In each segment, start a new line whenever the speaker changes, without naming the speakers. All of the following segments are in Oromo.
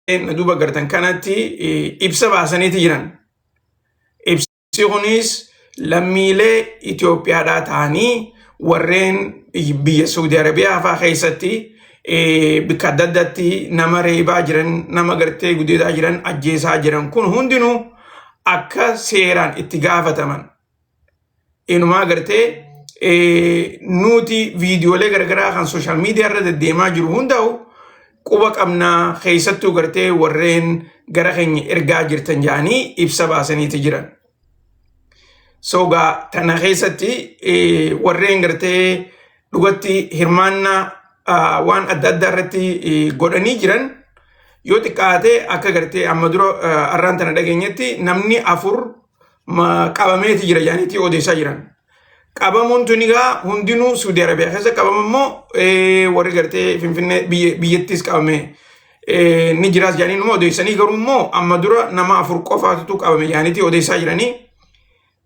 Na duuba gartan kanatti ibsa baasaniiti jiran. Ibsi kunis lammiilee Itoophiyaadhaa ta'anii warreen biyya Saudi Arabiyaa fa'aa keessatti bakka adda addaatti nama reebaa jiran, nama gartee gudeedaa jiran, ajjeesaa jiran kun hundinuu akka seeraan itti gaafataman. Inumaa gartee nuti viidiyoolee garaagaraa kan social media irra deddeemaa jiru hundaa'u quba qabnaa, keessattuu gartee warreen gara keenya ergaa jirtan jedhanii ibsa baasaniiti jiran. So gaa tana keessatti warreen gartee dhugatti hirmaannaa waan adda addaa irratti godhanii jiran yoo xiqqaate akka gartee amma dura arraan tana dhageenyetti namni afur qabameeti jira jedhaniiti odeessaa jiran. Qabamuun tuni egaa hundinuu Suudi Arabiyaa keessa qabama immoo warri gartee Finfinnee biyyattis qabame ni jiraas jedhanii numa odeessanii, garuu immoo amma dura nama afur qofaatu qabame jedhaniiti odeessaa jiranii.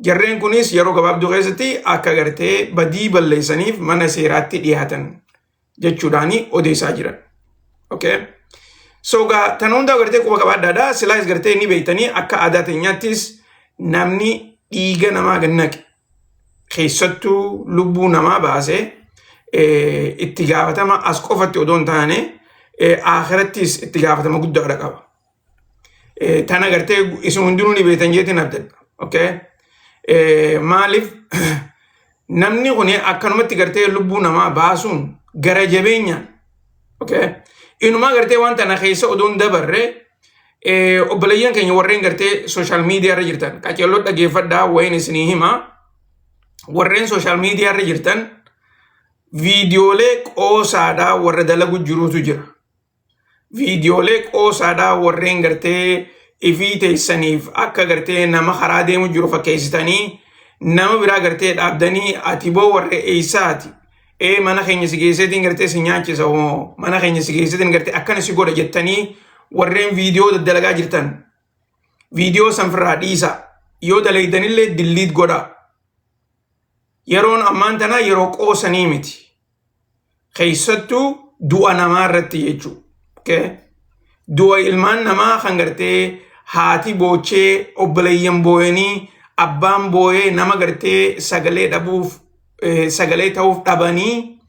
Jarreen kunis yeroo gabaabduu keessatti akka gartee badii balleessaniif mana seeraatti dhiyaatan jechuudhaani odeessaa jiran. Okay. So gaa tan hunda gartee quba qabaadhaadha. Silaayis gartee ni beektanii, akka aadaa teenyaattis namni dhiiga namaa gannaqe, keessattuu lubbuu namaa baase, itti gaafatama as qofatti odoo hin taane akhirattis itti gaafatama guddaadha qaba. Tana gartee isin hundinuu ni beektan jeetiin abdadha. Okay. Maaliif namni kun akkanumatti gartee lubbuu namaa baasuun gara jabeenyaan? Okay. Inumaa gartee waan tana keessa odoo hin dabarre, obboleeyyan keenya warreen gartee social media irra jirtan qaceelloo dhageeffadhaa, wayin isinii hima. Warreen social media irra jirtan, viidiyoolee qoosaadhaa warra dalagu jirutu jira. Viidiyoolee qoosaadhaa warreen gartee ifii teessaniif akka gartee nama karaa deemu jiru fakkeessitanii nama biraa gartee dhaabdanii, "Ati boo warra eessaati? Ee, mana keenya si geesseetiin gartee si nyaachisa moo mana keenya si geesseetiin gartee akkana si godha?" jettanii warreen viidiyoo daddalagaa jirtan, viidiyoo sanfirraa dhiisa. Yoo dalaydanillee delete godha. Yeroon ammaan tanaa yeroo qoosanii miti. Keessattuu du'a namaa irratti jechuudha. Okay? Du'a ilmaan namaa kan gartee haati boochee, obboleeyyan booyanii, abbaan booyee, nama gartee sagalee dhabuuf sagalee ta'uuf dhabanii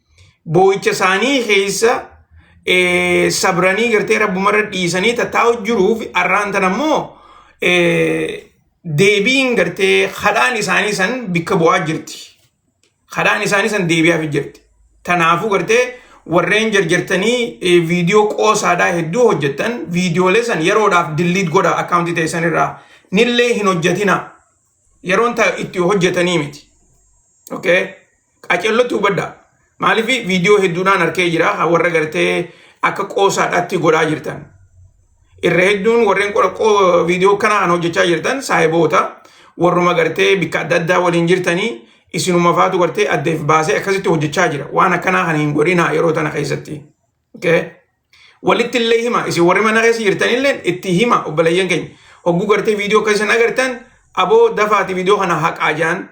boo'icha isaanii keessa sabranii gartee rabbumarra dhiisanii tattaa'u jiruuf, arraan tan ammoo deebiin gartee kadhaan isaanii san bikka bu'aa jirti. Kadhaan isaanii san deebi'aaf jirti. Tanaafuu gartee warreen jarjartanii viidiyoo qoosaadhaa hedduu hojjettan, viidiyoolee san yeroodhaaf delete godha akkaawuntii teessan irraa. Nillee hin hojjetina. Yeroon itti hojjetanii miti. Okay? Qacellotti hubadhaa. Maaliif, viidiyoo hedduudhaan harkee jira warra gartee akka qoosaadhaatti godhaa jirtan. Irra hedduun warreen viidiyoo kana kan hojjechaa jirtan saahiboota warruma gartee bikka adda addaa waliin jirtanii, isinuma faatu gartee addeef baasee akkasitti hojjechaa jira. Waan akkanaa kan hin godhinaa yeroo tana keessatti. Okay? Walitti illee hima. Isin warri mana keessa jirtanillee itti hima obboleeyyan keenya. Hogguu gartee viidiyoo akkasiin agartan, "Aboo, dafaati viidiyoo kana haqaa" jaan,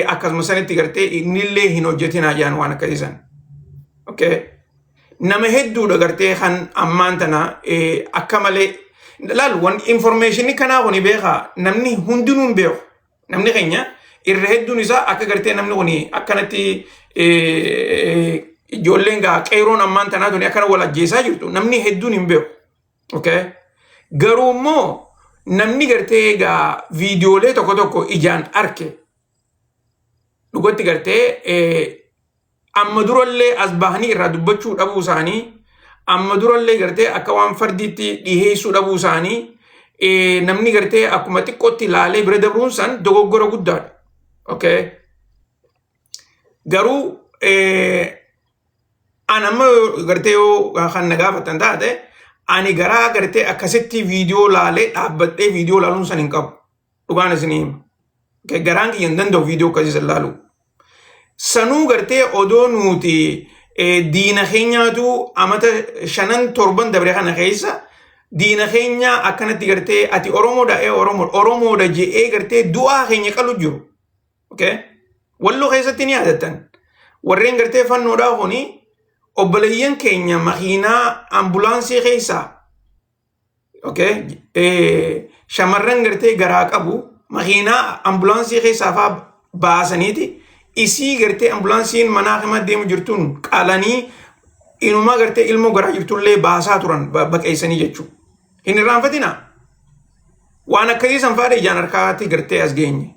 akkasuma sanitti gartee innillee hin hojjetinaa jaan waan akkasiisan. Okay? Nama hedduudha gartee kan ammaan tana akka malee laal wan information kanaa kuni beekaa, namni hundinuu hin beeku. Namni keenya irra hedduun isaa akka gartee namni kuni akkanatti ijoolleen gaa qeeroon ammaan tanaa tuni akkana wal ajjeesaa jirtu namni hedduun hin beeku. Okay? Garuu immoo namni gartee gaa viidiyoolee tokko tokko ijaan arke dhugatti gartee amma durallee as bahanii irraa dubbachuu dhabuu isaanii, amma durallee gartee akka waan fardiitti dhiheessuu dhabuu isaanii, namni gartee akkuma xiqqootti ilaalee bira dabruun san dogoggora guddaadha. Okay? Garuu an amma gartee yoo kan na gaafatan taate, ani garaa gartee akkasitti viidiyoo laalee dhaabbadhee viidiyoo laaluun san hin qabu. Dhugaan isinii hima. Garaan kiyya hin danda'u viidiyoo akkasii san laaluu. Sanuu gartee odoo nuti diina keenyaatu amata shanan torban dabre kana keessa diina keenya akkanatti gartee, "Ati Oromoodha, ee Oromoodha, Oromoodha" je'ee gartee du'aa keenya qalu jiru. Okay? Walloo keessatti ni yaadattan. Warreen gartee fannoodhaa kuni obboleeyyan keenya makiinaa ambulaansii keessaa Okay? Shamarran gartee garaa qabu makiinaa ambulaansii keessaa faa baasaniiti isii gartee ambulaansiin manaa hima deemu jirtuun qalanii inumaa gartee ilmoo garaa jirtullee baasaa turan baqeessanii jechuudha. Hin irraanfatinaa. Waan akkasii san faadha ijaan harkaatti gartee as geenye.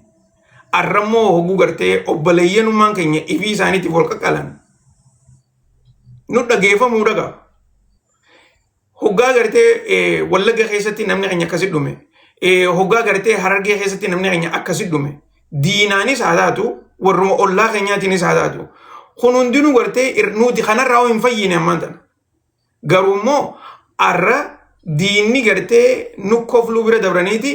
Arrammoo hoguu gartee obboleeyyanummaan keenya ifii isaaniitiif wal qaqqalan. Nu dhageeffamuu dhagaa. Hoggaa gartee Wallagga keessatti namni keenya akkasi dhume. Hoggaa gartee Harargee keessatti namni keenya akkasi dhume. Diinaanis haa taatu, warruma ollaa keenyaatiinis haa taatu. Kun hundinuu gartee nuti kanarraa hin fayyine ammaan tana. Garuu immoo arra diinni gartee nu kofluu bira dabraniiti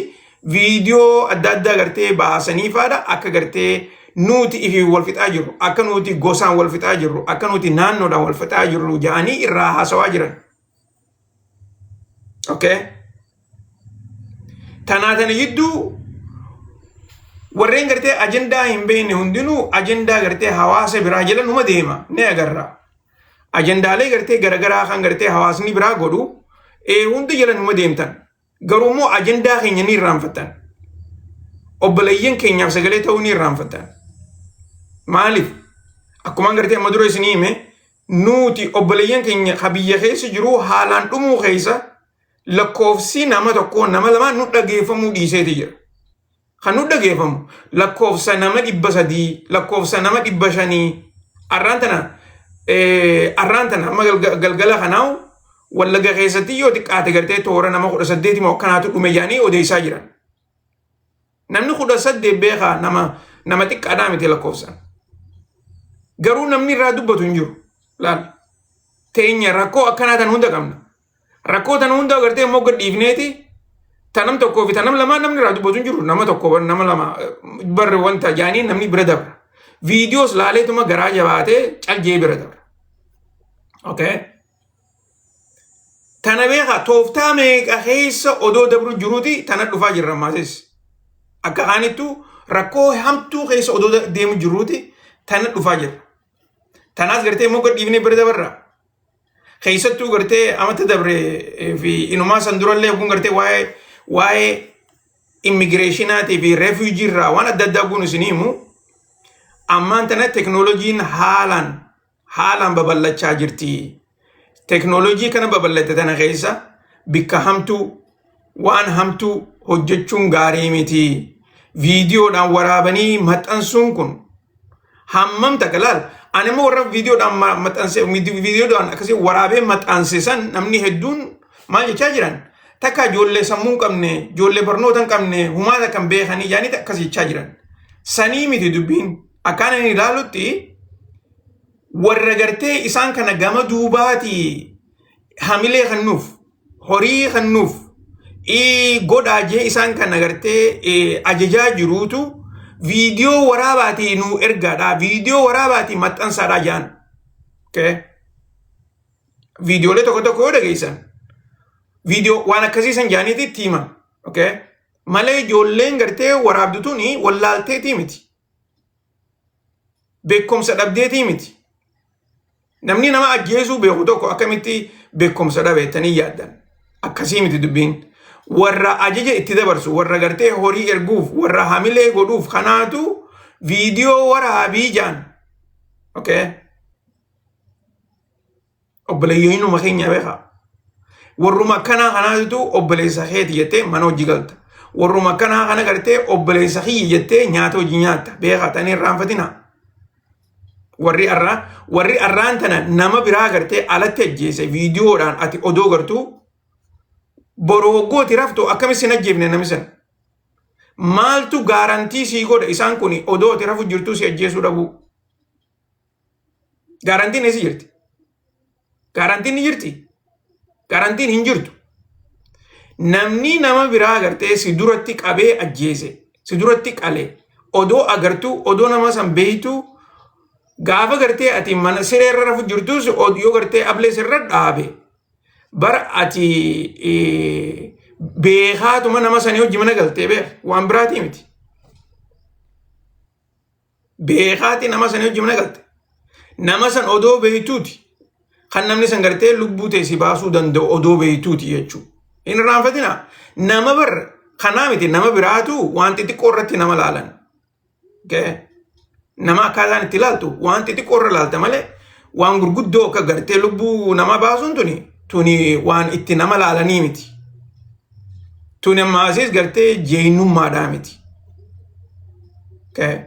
viidiyoo adda addaa gartee baasanii faadha akka gartee nuti ifii wal fixaa jirru, akka nuti gosaan wal fixaa jirru, akka nuti naannoodhaan wal fixaa jirru jedhanii irraa haasawaa jiran. Okay? Tanaa tana jidduu warreen gartee ajandaa hin beekne hundinuu ajandaa gartee hawaasa biraa jala numa deema ni agarra. Ajandaalee gartee garagaraa kan gartee hawaasni biraa godhu hunda jala numa deemtan. Garuu immoo ajandaa keenya ni irraanfattan. Obboleeyyan keenyaaf sagalee ta'uu ni irraanfattan. Maaliif? Akkuma gartee amma dura isinii hime, nuti obboleeyyan keenya ka biyya keessa jiru haalaan dhumuu keessa lakkoofsi nama tokko, nama lamaa nu dhageeffamuu dhiiseeti jira. Kan nu dhageeffamu lakkoofsa nama 300, lakkoofsa nama 500. Arraan tana amma galgala kanaawu Wallaga keessatti yoo xiqqaate gartee toora nama 18 moo akkanaatu dhume jedhanii odeessaa jiran. Namni 18 beekaa nama xiqqaadhaa miti lakkoofsaan. Garuu namni irraa dubbatu hin jiru. Laal. Teenya rakkoo akkanaa tan hunda qabna. Rakkoo tan hunda gartee immoo gad dhiifneeti tanam tokkoo fi tanam lamaa namni irraa dubbatu hin jiru. Nama tokko, nama lama barre wanta jaanii namni bira dabra. Viidiyoos laaleetuma garaa jabaatee caljee bira dabra. Okay. Tana beekaa, tooftaa meeqa keessa odoo dabru jiruuti tana dhufaa jirra ammasis. Akka kaanittu rakkoo hamtuu keessa odoo deemu jiruuti tana dhufaa jirra. Tanaas gartee immoo gad dhiifnee bira dabarra. Keessattuu gartee amata dabre fi inumaa san durallee kun gartee waa'ee immigireeshinaatii fi refugee irraa waan adda addaa kun isin himu, ammaan tana teknooloojiin haalaan haalaan babal'achaa jirti. Teknooloojii kana babal'ate tana keessa bikka hamtuu waan hamtuu hojjechuun gaarii miti. Viidiyoodhaan waraabanii maxxansuun kun hammam takka laal. Ani immoo warra viidiyoodhaan maxxanse, viidiyoodhaan akkasii waraabee maxxanse san namni hedduun maal jechaa jiran? Takka ijoollee sammuu hin qabne, ijoollee barnoota hin qabne, humaata kan beekanii jaanii akkas jechaa jiran. Sanii miti dubbiin. Akkaan inni ilaalutti warra gartee isaan kana gama duubaatii hamilee kennuuf, horii kennuuf, godhaa jee isaan kana gartee ajajaa jiruutu viidiyoo waraabaatii nuu ergaadha, viidiyoo waraabaatii maxxansaadha jaan. Viidiyoolee tokko tokko yoo dhageessan viidiyoo waan akkasii san jaaniiti itti himan. Malee ijoolleen gartee waraabdu tuni wallaalteetii miti. Beekumsa dhabdeetii miti. Namni nama ajjeesuu beeku tokko akkamitti beekumsa dhabeettanii yaaddan? Akkasii miti dubbiin. Warra ajaja itti dabarsu, warra gartee horii erguuf, warra hamilee godhuuf kanaatu viidiyoo waraabii jaan. Okay. Obboleeyyoonuma keenya beekaa. Warruma akkanaa kanaatu obboleessa keeti jettee mana hojii galta. Warruma akkanaa kana gartee obboleessa kiyya jettee nyaata hojii nyaatta. Beekaa, tanii irraanfatina. Warri arraan tana nama biraa gartee alatti ajjeese viidiyoodhaan ati odoo gartuu, boru waggooti raftu akkamitti sin ajjeefne namni sana? Maaltu guarantee sii godha isaan kun odoo ati rafu jirtuu si ajjeesuu dhabuu? Guaranteen eessa jirti? Guaranteen ni jirti? Guaranteen hin jirtu. Namni nama biraa gartee si duratti qabee ajjeese, si duratti qale, odoo agartuu, odoo nama san beeytu, gaafa gartee ati mana siree irra rafu jirtus yoo gartee ablee sirra dhaabe, bara ati beekaatuma nama sanii hojii mana galtee beek, waan biraatii miti. Beekaati nama sanii hojii mana galte. Nama san odoo beeytuuti. Kan namni san gartee lubbuu ta'e si baasuu danda'u odoo beeytuuti jechuudha. Hin irraanfatina. Nama bar kanaa miti nama biraatu waan xixiqqoo irratti nama laalan. Okay? Nama akkaataan itti ilaaltu waan xixiqqoo irra ilaalta malee waan gurguddoo akka gartee lubbuu nama baasuun tuni waan itti nama laalanii miti. Tuni ammaasiis gartee jeenyummaadhaa miti. Okay?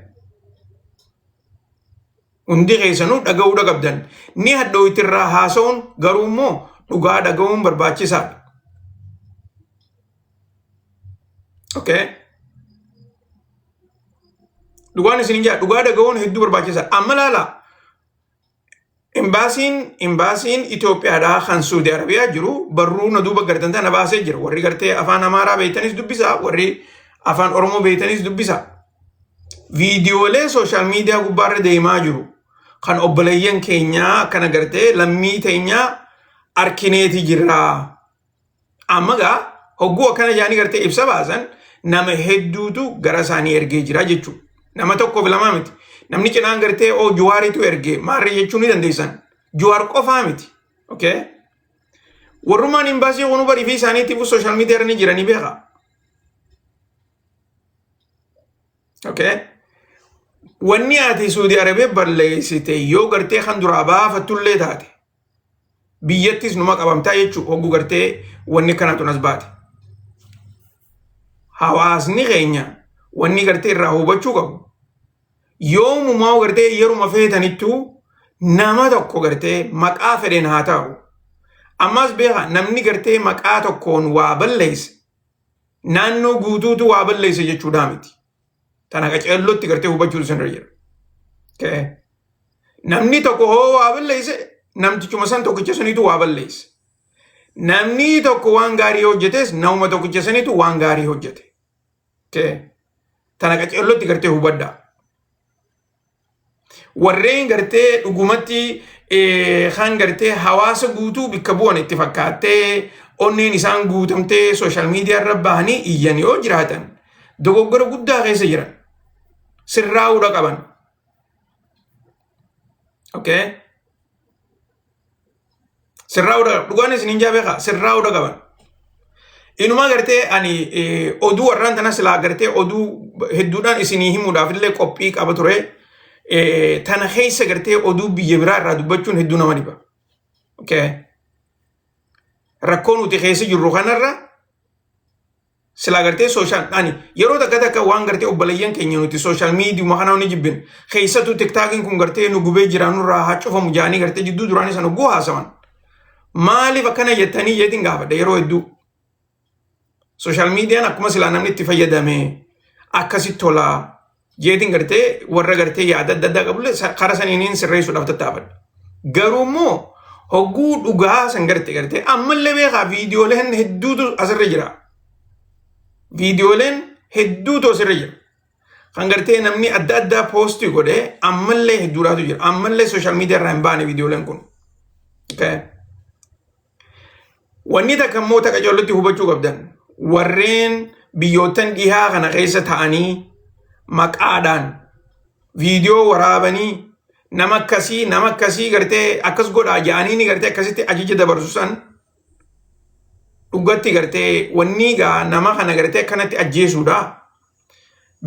Hundi keessanuu dhaga'uu qabdan. Ni hadhooyti irraa haasa'uun garuu immoo dhugaa dhaga'uun barbaachisaadha. Okay? Dhugaan isin jaa dhugaa dhaga'uun hedduu barbaachisaadha. Amma laala imbaasiin Itoophiyaadhaa kan Suudi Arabiyaa jiru barruu na duuba gartan tana baasee jira. Warri gartee afaan Amaaraa beektanis dubbisa, warri afaan Oromoo beektanis dubbisa. Viidiyoolee social media gubbaarra deemaa jiru kan obboleeyyan keenyaa akkana gartee lammii teenyaa arkineeti jirra. Amma gaa hogguu akkana jaanii gartee ibsa baasan nama hedduutu gara isaanii ergee jira jechuudha. Nama tokkoof lamaa miti. Namni cinaan gartee oo Juwaaritu ergee maarree jechuu ni dandeessan. Juwaar qofaa miti. Okay? Warrummaan imbaasii kunuu barii fi isaaniitiif social media irra ni jiranii beeka. Okay? Wanni ati Suudi Arabiyaa balleessite yoo gartee kan duraa baafattullee taate biyyattis numa qabamtaa jechuudha hogguu gartee wanni kanatu as baate. Hawaasni keenya wanni gartee irraa hubachuu qabu yoomumaa gartee yeruma feetanittuu nama tokko gartee maqaa fedheen haa ta'u. Ammas beeka namni gartee maqaa tokkoon waa balleesse naannoo guutuutu waa balleesse jechuudhaa miti. Tana qaceellotti gartee hubachuu isinirra jira. Okay. Namni tokko hoo waa balleesse namtichuma san tokkicha saniitu waa balleesse. Namni tokko waan gaarii hojjetes namuma tokkicha saniitu waan gaarii hojjete. Okay. Tana qaceellotti gartee hubadhaa. Warreen gartee dhugumatti kan gartee hawaasa guutuu bikka bu'an itti fakkaattee onneen isaan guutamtee social media irra bahanii iyyan yoo jiraatan dogoggora guddaa keessa jiran sirraa'uudha qaban. Okay. Sirraa'uudha dhugaan isiniin jaa beekaa sirraa'uudha qaban. Inuma gartee ani oduu warraan tana silaa gartee oduu hedduudhaan isinii himuudhaaf illee qophii qaba ture. Tana keessa gartee oduu biyya biraa irraa dubbachuun hedduu nama dhiba. Okay. Rakkoo nuti keessa jirru kanarra silaa gartee social ani yeroo takka takka waan gartee obboleeyyan keenya nuti social media kana ni jibbin keessattuu TikTokiin kun gartee nu gubee jira nurraa haa cufamu jaanii gartee jidduu duraanii sana guu haasawan. Maaliif akkana jettanii jeetiin gaafadha yeroo hedduu. Social mediaan akkuma silaa namni itti fayyadame akkasitti tolaa jeetiin gartee warra gartee yaada adda addaa qabullee karaa saniiniin sirreessuudhaaf tattaafadha. Garuu immoo hogguu dhugaa san gartee ammallee beekaa viidiyooleen hedduutu asirra jira. Viidiyooleen hedduutu asirra jira. Kan gartee namni adda addaa post godhee ammallee hedduudhaatu jira. Ammallee social media irraa hin baane viidiyooleen kun. Okay. Wanni takka immoo takka caalatti hubachuu qabdan warreen biyyoottan dhihaa kana keessa ta'anii maqaadhaan viidiyoo waraabanii nama akkasii gartee akkas godhaa jedhanii ni gartee akkasitti ajaja dabarsu san dhugatti gartee wanni gaa nama kana gartee akkanatti ajjeesuudha.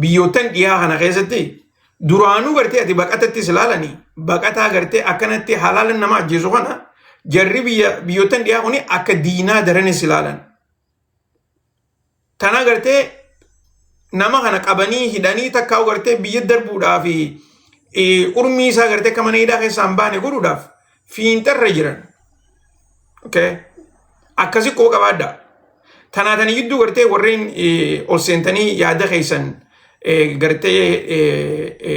Biyyoottan dhihaa kana keessatti duraanuu gartee ati baqatattis ilaalanii baqataa gartee akkanatti halaalan nama ajjeesu kana jarri biyyoottan dhihaa kuni akka diinaa daranis ilaalan. Tana gartee nama kana qabanii hidhanii takkaa gartee biyya darbuudhaa fi urmii isaa gartee akka mana hidhaa keessaa hin baane godhuudhaaf fiinxarra jiran. Okay. Akkasi quba qabaadha. Tanaatanii gidduu gartee warreen ol seentanii yaada keessan gartee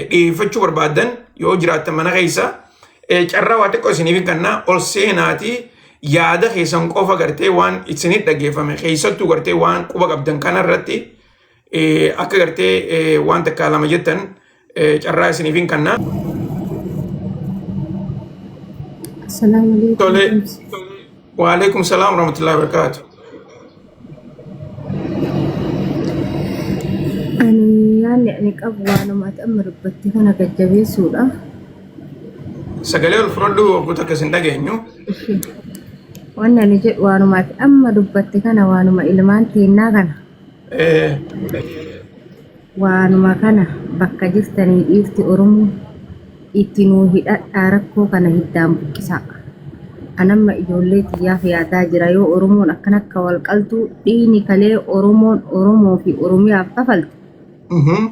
dhiyeeffachuu barbaaddan yoo jiraattan mana keessa carraa waa xiqqoo isiniif hin kennaa ol seenaatii yaada keessan qofa gartee waan isinit dhageeffame keessattuu gartee waan quba qabdan kanarratti akka gartee waan takka lama jettan carraa isiniif hin kennaa.
Assalamu alaikum.
Tole. Waalaikum salaam warahmatullahi wabarakatuh.
Ani yaadni ani qabu waanuma ati amma dubbatte kana gajjabeessuudha.
Sagalee ol fudhadhu waggoota akkas hin dhageenyu.
Wanni ani jedhu waanuma ati amma dubbatte kana, waanuma ilmaan teennaa kana, waanuma kana bakka jirtanii dhiirti Oromoo itti nuu hidhadhaa, rakkoo kana hiddaan buqqisaa. Anamma ijoollee xiyyaaf yaadaa jira. Yoo Oromoon akkana akka wal qaltuu, dhiini kalee Oromoon Oromoo fi Oromiyaaf kafalte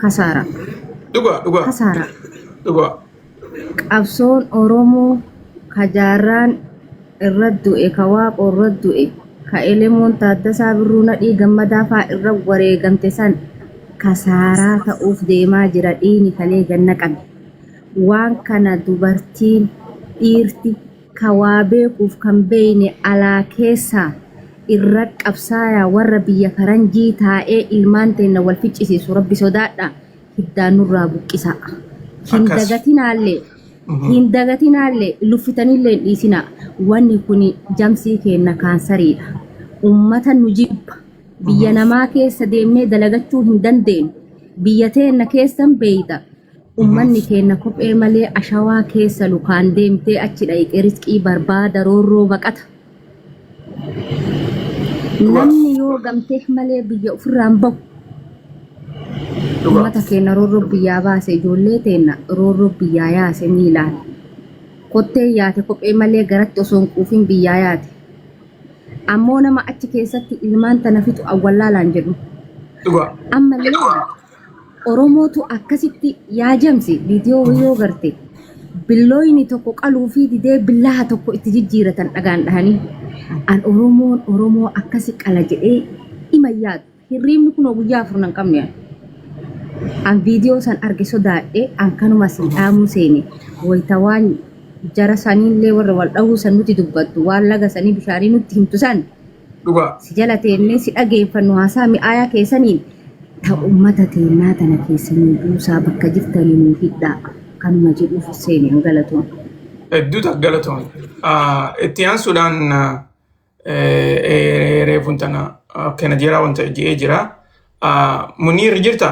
kasaara.
Dhugaa, dhugaa.
Kasaara.
Dhugaa.
Qabsoon Oromoo ka jaarraan irra du'e, ka Waaqoo irra du'e, ka Elemoon Taaddasaa Birruu, Nadhii Gammadaa faa irra wareegamte san kasaaraa ta'uuf deemaa jira dhiini kalee ganna qabe. Waan kana dubartiin, dhiirti, ka waa beekuuf kan beeyne alaa keessaa irra qabsaayaa. Warra biyya faranjii taa'ee ilmaan teenna wal ficcisiisu, Rabbi sodaadha, hiddaan nurraa buqqisaa. Hin dagatinaallee, hin dagatinaallee, luffitanillee hin dhiisinaa. Wanni kun jamsii keenna kaansariidha. Ummata nu jibba. Biyya namaa keessa deemnee dalagachuu hin dandeenyu. Biyya teenna keessan beeyta. Ummanni keenna kophee malee ashawaa keessa lukaan deemtee achi dhayxee riskii barbaada, roorroo baqata. Namni yoo gamteef malee biyya ofirraan bahu. Uummata keenya roorroo biyyaa baase, ijoollee teenna roorroo biyyaa yaase miilaan. Kottee yaate, kophee malee garatti osoo hin quufin biyyaa yaate. Ammoo nama achi keessatti ilmaan tana fixu awwallaalaan jedhu. Ammallee Oromootu akkasitti yaa jamsi. Viidiyoo yoo garte, billooyni tokko qaluu fi didee billaha tokko itti jijjiiratan dhagaan dhahanii. An Oromoon Oromoo akkasi qala jedhee ima yaadu. Hirriibni kunoo guyyaa 4 nan qabne an. An viidiyoo san arge sodaadhe. An kanuma sii dhaamuu seene. Wayita waan jara saniillee warra wal dhahuu san nuti dubbattu, waan laga sanii bishaanii nutti himtu san si jala teennee si dhageeffannu, haasaa mi'aayaa keessaniin ta ummata teennaa tana keessanii buusaa, bakka jirtanii nuu hidhaa, kanuma jedhuuf seene. An galatoon.
Hedduu takka galatoon. Itti aansuudhaan reefuun tana kana jira wanta jedhee jira. Muniir, jirta?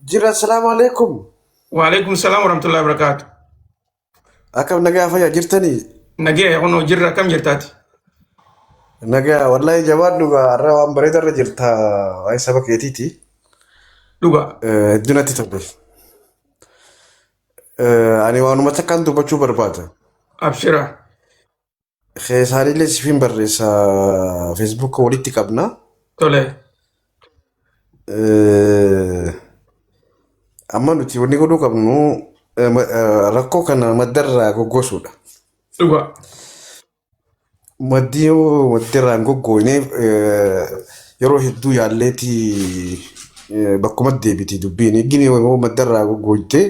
Jira, assalaamu alaikum.
Waalaikum salaam warahmatullahi wabarakatuh.
Akkam, nagaa fayyaa jirtanii?
Nagee kunoo jirra, akkam jirtaati?
Nagaa wallahi, jabaadhu gaa, har'a waan bareeda irra jirta, waa'ee saba keetiiti. Hedduu natti tole. Ani waanuma takkaan dubbachuu barbaada.
Abshira.
Keessaanillee siifin barreessa, Facebook walitti qabna.
Tole.
Amma nuti wanni godhuu qabnu rakkoo kana maddarraa goggosuudha. Maddi yoo maddarraa hin goggoone, yeroo hedduu yaalleeti bakkuma deebiti dubbiin. Gini yoo maddarraa goggooyte,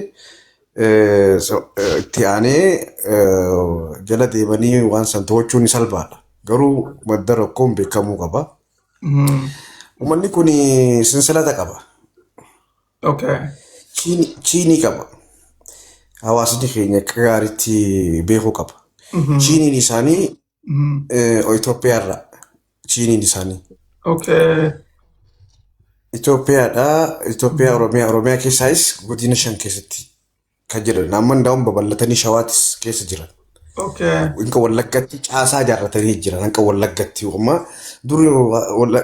itti aanee jala deemanii waan san to'achuun ni salphaadha. Garuu madda rakkoon beekamuu qaba. Uummanni kun sinsilata qaba. Chain qaba. Hawaasni keenya akka gaariitti beekuu qaba. Chainiin isaanii Itoophiyaarra. Chainiin isaanii. Itoophiyaadha. Itoophiyaa, Oromiyaa, Oromiyaa keessaayis godina shan keessatti kan jiran. Amma ndaa'uun babal'atanii Shawaatis keessa jiran. Inka Wallaggatti caasaa ijaarratanii jiran. Hanqa Wallaggatti amma dur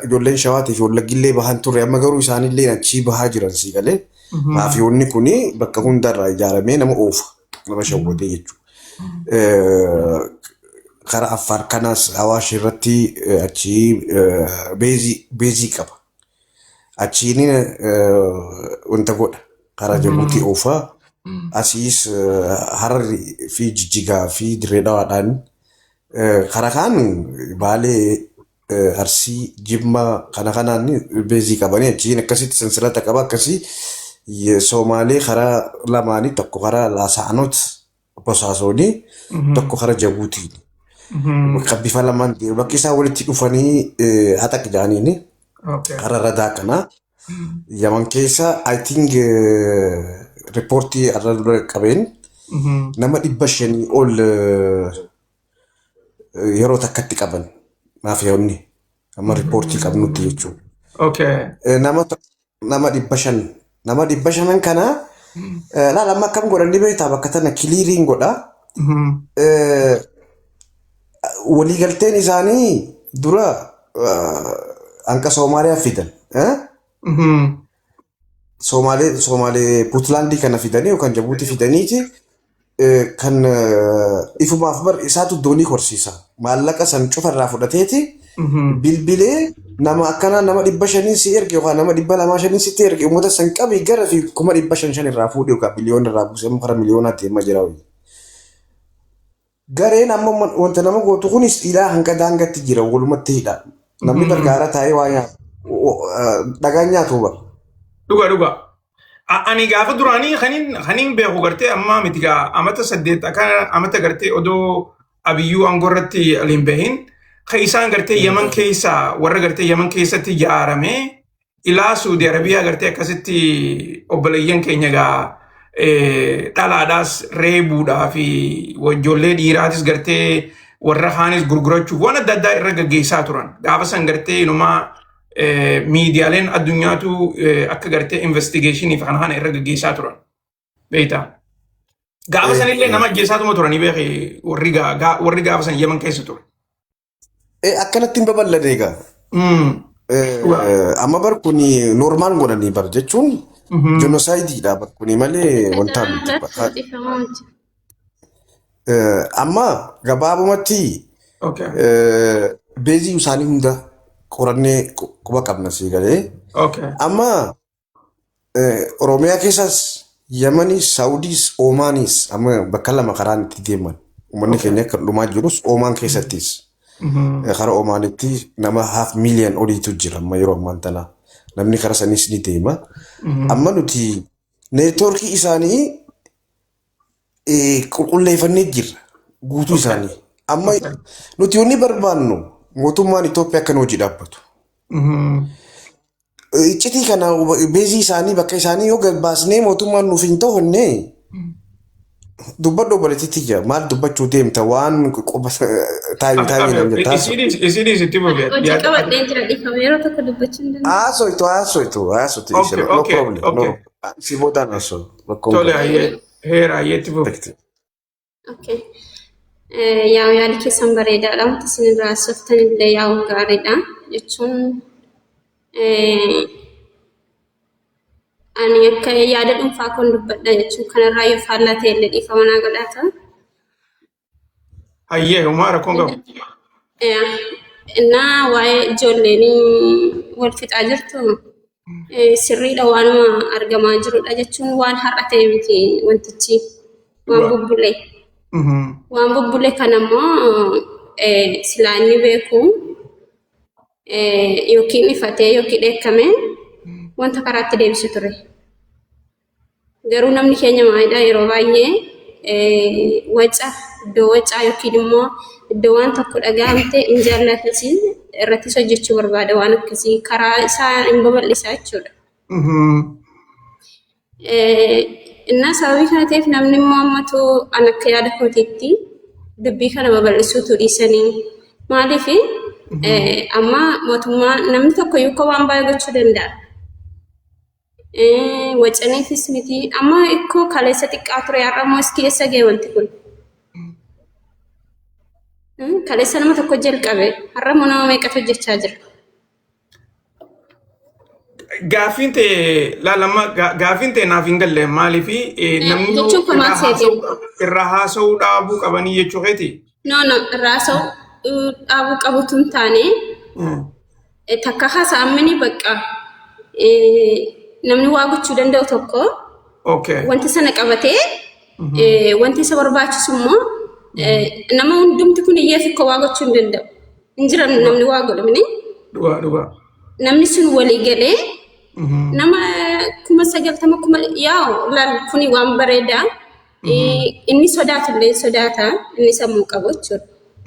ijoolleen Shawaatii fi Wallaggillee bahan turre, amma garuu isaanillee achii bahaa jiran sii galee. Maafiyoonni kuni bakka hundarraa ijaaramee nama oofa. Nama shawwadee jechuudha. Karaa Affaar kanaas Awaash irratti achii base qaba. Achiin wanta godha. Karaa Jabuutii oofaa. Asiis Hararri fi Jijjigaa fi Dirree Dhawaadhaan karaa kaan Baalee, Arsii, Jimmaa kana kanaan base qabanii achiin akkasitti sansalata qaba. Akkasii Somaalee karaa lamaanii, tokko karaa Laasaanot Bosaasoonii, tokko karaa Jabuutii. Bakka bifa lamaan bakki isaan walitti dhufanii haxaq jedhaniini karaa radaa kanaa. Yaman keessa I think riippoortii irra dura qabeen nama 500 ol yeroo takkatti qaban maafiyoonni, amma riippoortii qabnutti jechuudha. Nama 500, nama 500n kana laala, amma akkam godhan ni beektaa? Bakka tana cleariin godha. Waliigalteen isaanii dura hanqa Soomaaliyaa fidan. Somaalee Puutlaandii kana fidanii yookaan Jabuutii fidaniiti kan ifumaaf bar isaatu doonii horsiisa. Maallaqa san cufarraa fudhateeti bilbilee nama akkanaa nama 500n si erge yookaan nama 205n sitti erge, uummata san qabi gara fi 500,000 irraa fuudhe yookaan biliyoona irraa buusee amma karaa miliyoonaatti deemaa jira wayii. Gareen amma wanta nama gootu kunis ilaa hanga daangatti jira, walumatti hidha. Namni gargaara taa'ee waa nyaatu dhagaan nyaatu bara.
Dhuga dhuga. Ani gaafa duraanii kanin beeku gartee amma miti gaa amata 8 akka amata gartee odoo Abiyyuu aangoo irratti aliin bahin kan isaan gartee Yaman keessa warra gartee Yaman keessatti ijaarame ilaa Suudi Arabiyaa gartee akkasitti obboleeyyan keenya gaa dhalaadhaas reebuudhaa fi ijoollee dhiiraatis gartee warra kaanis gurgurachuuf waan adda addaa irra gaggeessaa turan. Gaafa san gartee inumaa miidiyaaleen addunyaatu akka gartee investigation fi kana kana irra gaggeessaa turan. Beektaa? Gaafa sanillee nama ajjeesaatuma turanii beeki warri gaafa san Yaman keessa ture.
Akkanatti hin babal'anne egaa. Amma bar kuni normal godhanii bar jechuun genocide bar kuni malee wanta miti. Amma gabaabumatti base isaanii hunda qorannee quba qabna sii galee. Amma Oromiyaa keessas, Yamanis, Saawudiis, Oomaanis amma bakka lama karaan itti deeman. Uummanni keenya akka dhumaa jirus Oomaan keessattis. Karaa Oomaanitti nama half million oliitu jira amma yeroo ammaan tana. Namni karaa sanis ni deema. Amma nuti network isaanii qulqulleeffannee jirra guutuu isaanii. Amma nuti wanni barbaannu mootummaan Itoophiyaa akka nu hojii dhaabbatu. Iccitii kana, base isaanii, bakka isaanii yoo gad baasnee mootummaan nuuf hin to'anne, dubbadhu obboleettiitti jira, maal dubbachuu deemta, waan quba taayim taayim nan jettaa.
Isinis itti fufi.
Hojii qabadheen jira, dhiifama, yeroo tokko dubbachuu hin danda'u.
Haasoitu, haasoitu, haasoitu. No problem. No, si boodaan haasoo.
Tole, hayyee, heera, hayyee, itti fufi.
Okay. Yaa'u, yaadi keessan bareedaadha. Wanti isin irraa haasoftan illee yaa'u gaariidha. Jechuun ani akka yaada dhuunfaa koon dubbadha, jechuun kanarraa yoo faallaa ta'e illee dhiifama naa godhaata.
Hayyee, homaa rakkoon qabu.
Innaa waa'ee ijoolleen wal fixaa jirtu sirriidha, waanuma argamaa jirudha, jechuun waan har'a ta'e miti, wantichi waan bubbule. Waan bubbule kanammoo silaa inni beeku yookiin ifatee yookiin dheekkame wanta karaatti deebisu ture. Garuu namni keenya maalidha, yeroo baay'ee waca iddoo wacaa yookiin immoo iddoo waan tokko dhaga'amte hin jaallatas, irrattis hojjechuu barbaada, waan akkasii karaa isaa hin babal'isaa jechuudha. Innaa sababii kana ta'eef namni immoo ammatu an akka yaada kootiitti dubbii kana babal'isuutu dhiisanii, maaliif amma mootummaa namni tokko iyyuu akka waan baay'ee gochuu danda'a. Wacaniifis miti, amma ikkoo kaleessa xiqqaa ture, har'a immoo iski eessa ga'e wanti kun? Kaleessa nama tokko jalqabe, har'a immoo nama meeqatu hojjechaa jira?
Gaaffiin ta'e laalama, gaaffiin ta'e naaf hin galle, maaliif namni
Jechuun kun maal seete?
irraa haasa'uu dhaabuu qabanii jechuu keeti?
No, irraa haasa'uu dhaabuu qabutu hin taane, takka haasa'amini bakka namni waa gochuu danda'u tokko wanta sana qabatee wanti isa barbaachisu immoo nama hundumti kun iyyeef akka waa gochuu hin danda'u. Hin jiran namni waa godhu.
Dhugaa dhugaa.
Namni sun walii galee nama 90,000 kuma yaa'u laal, kuni waan bareedaa. Inni sodaatu illee sodaata, inni sammuu qabu jechuudha.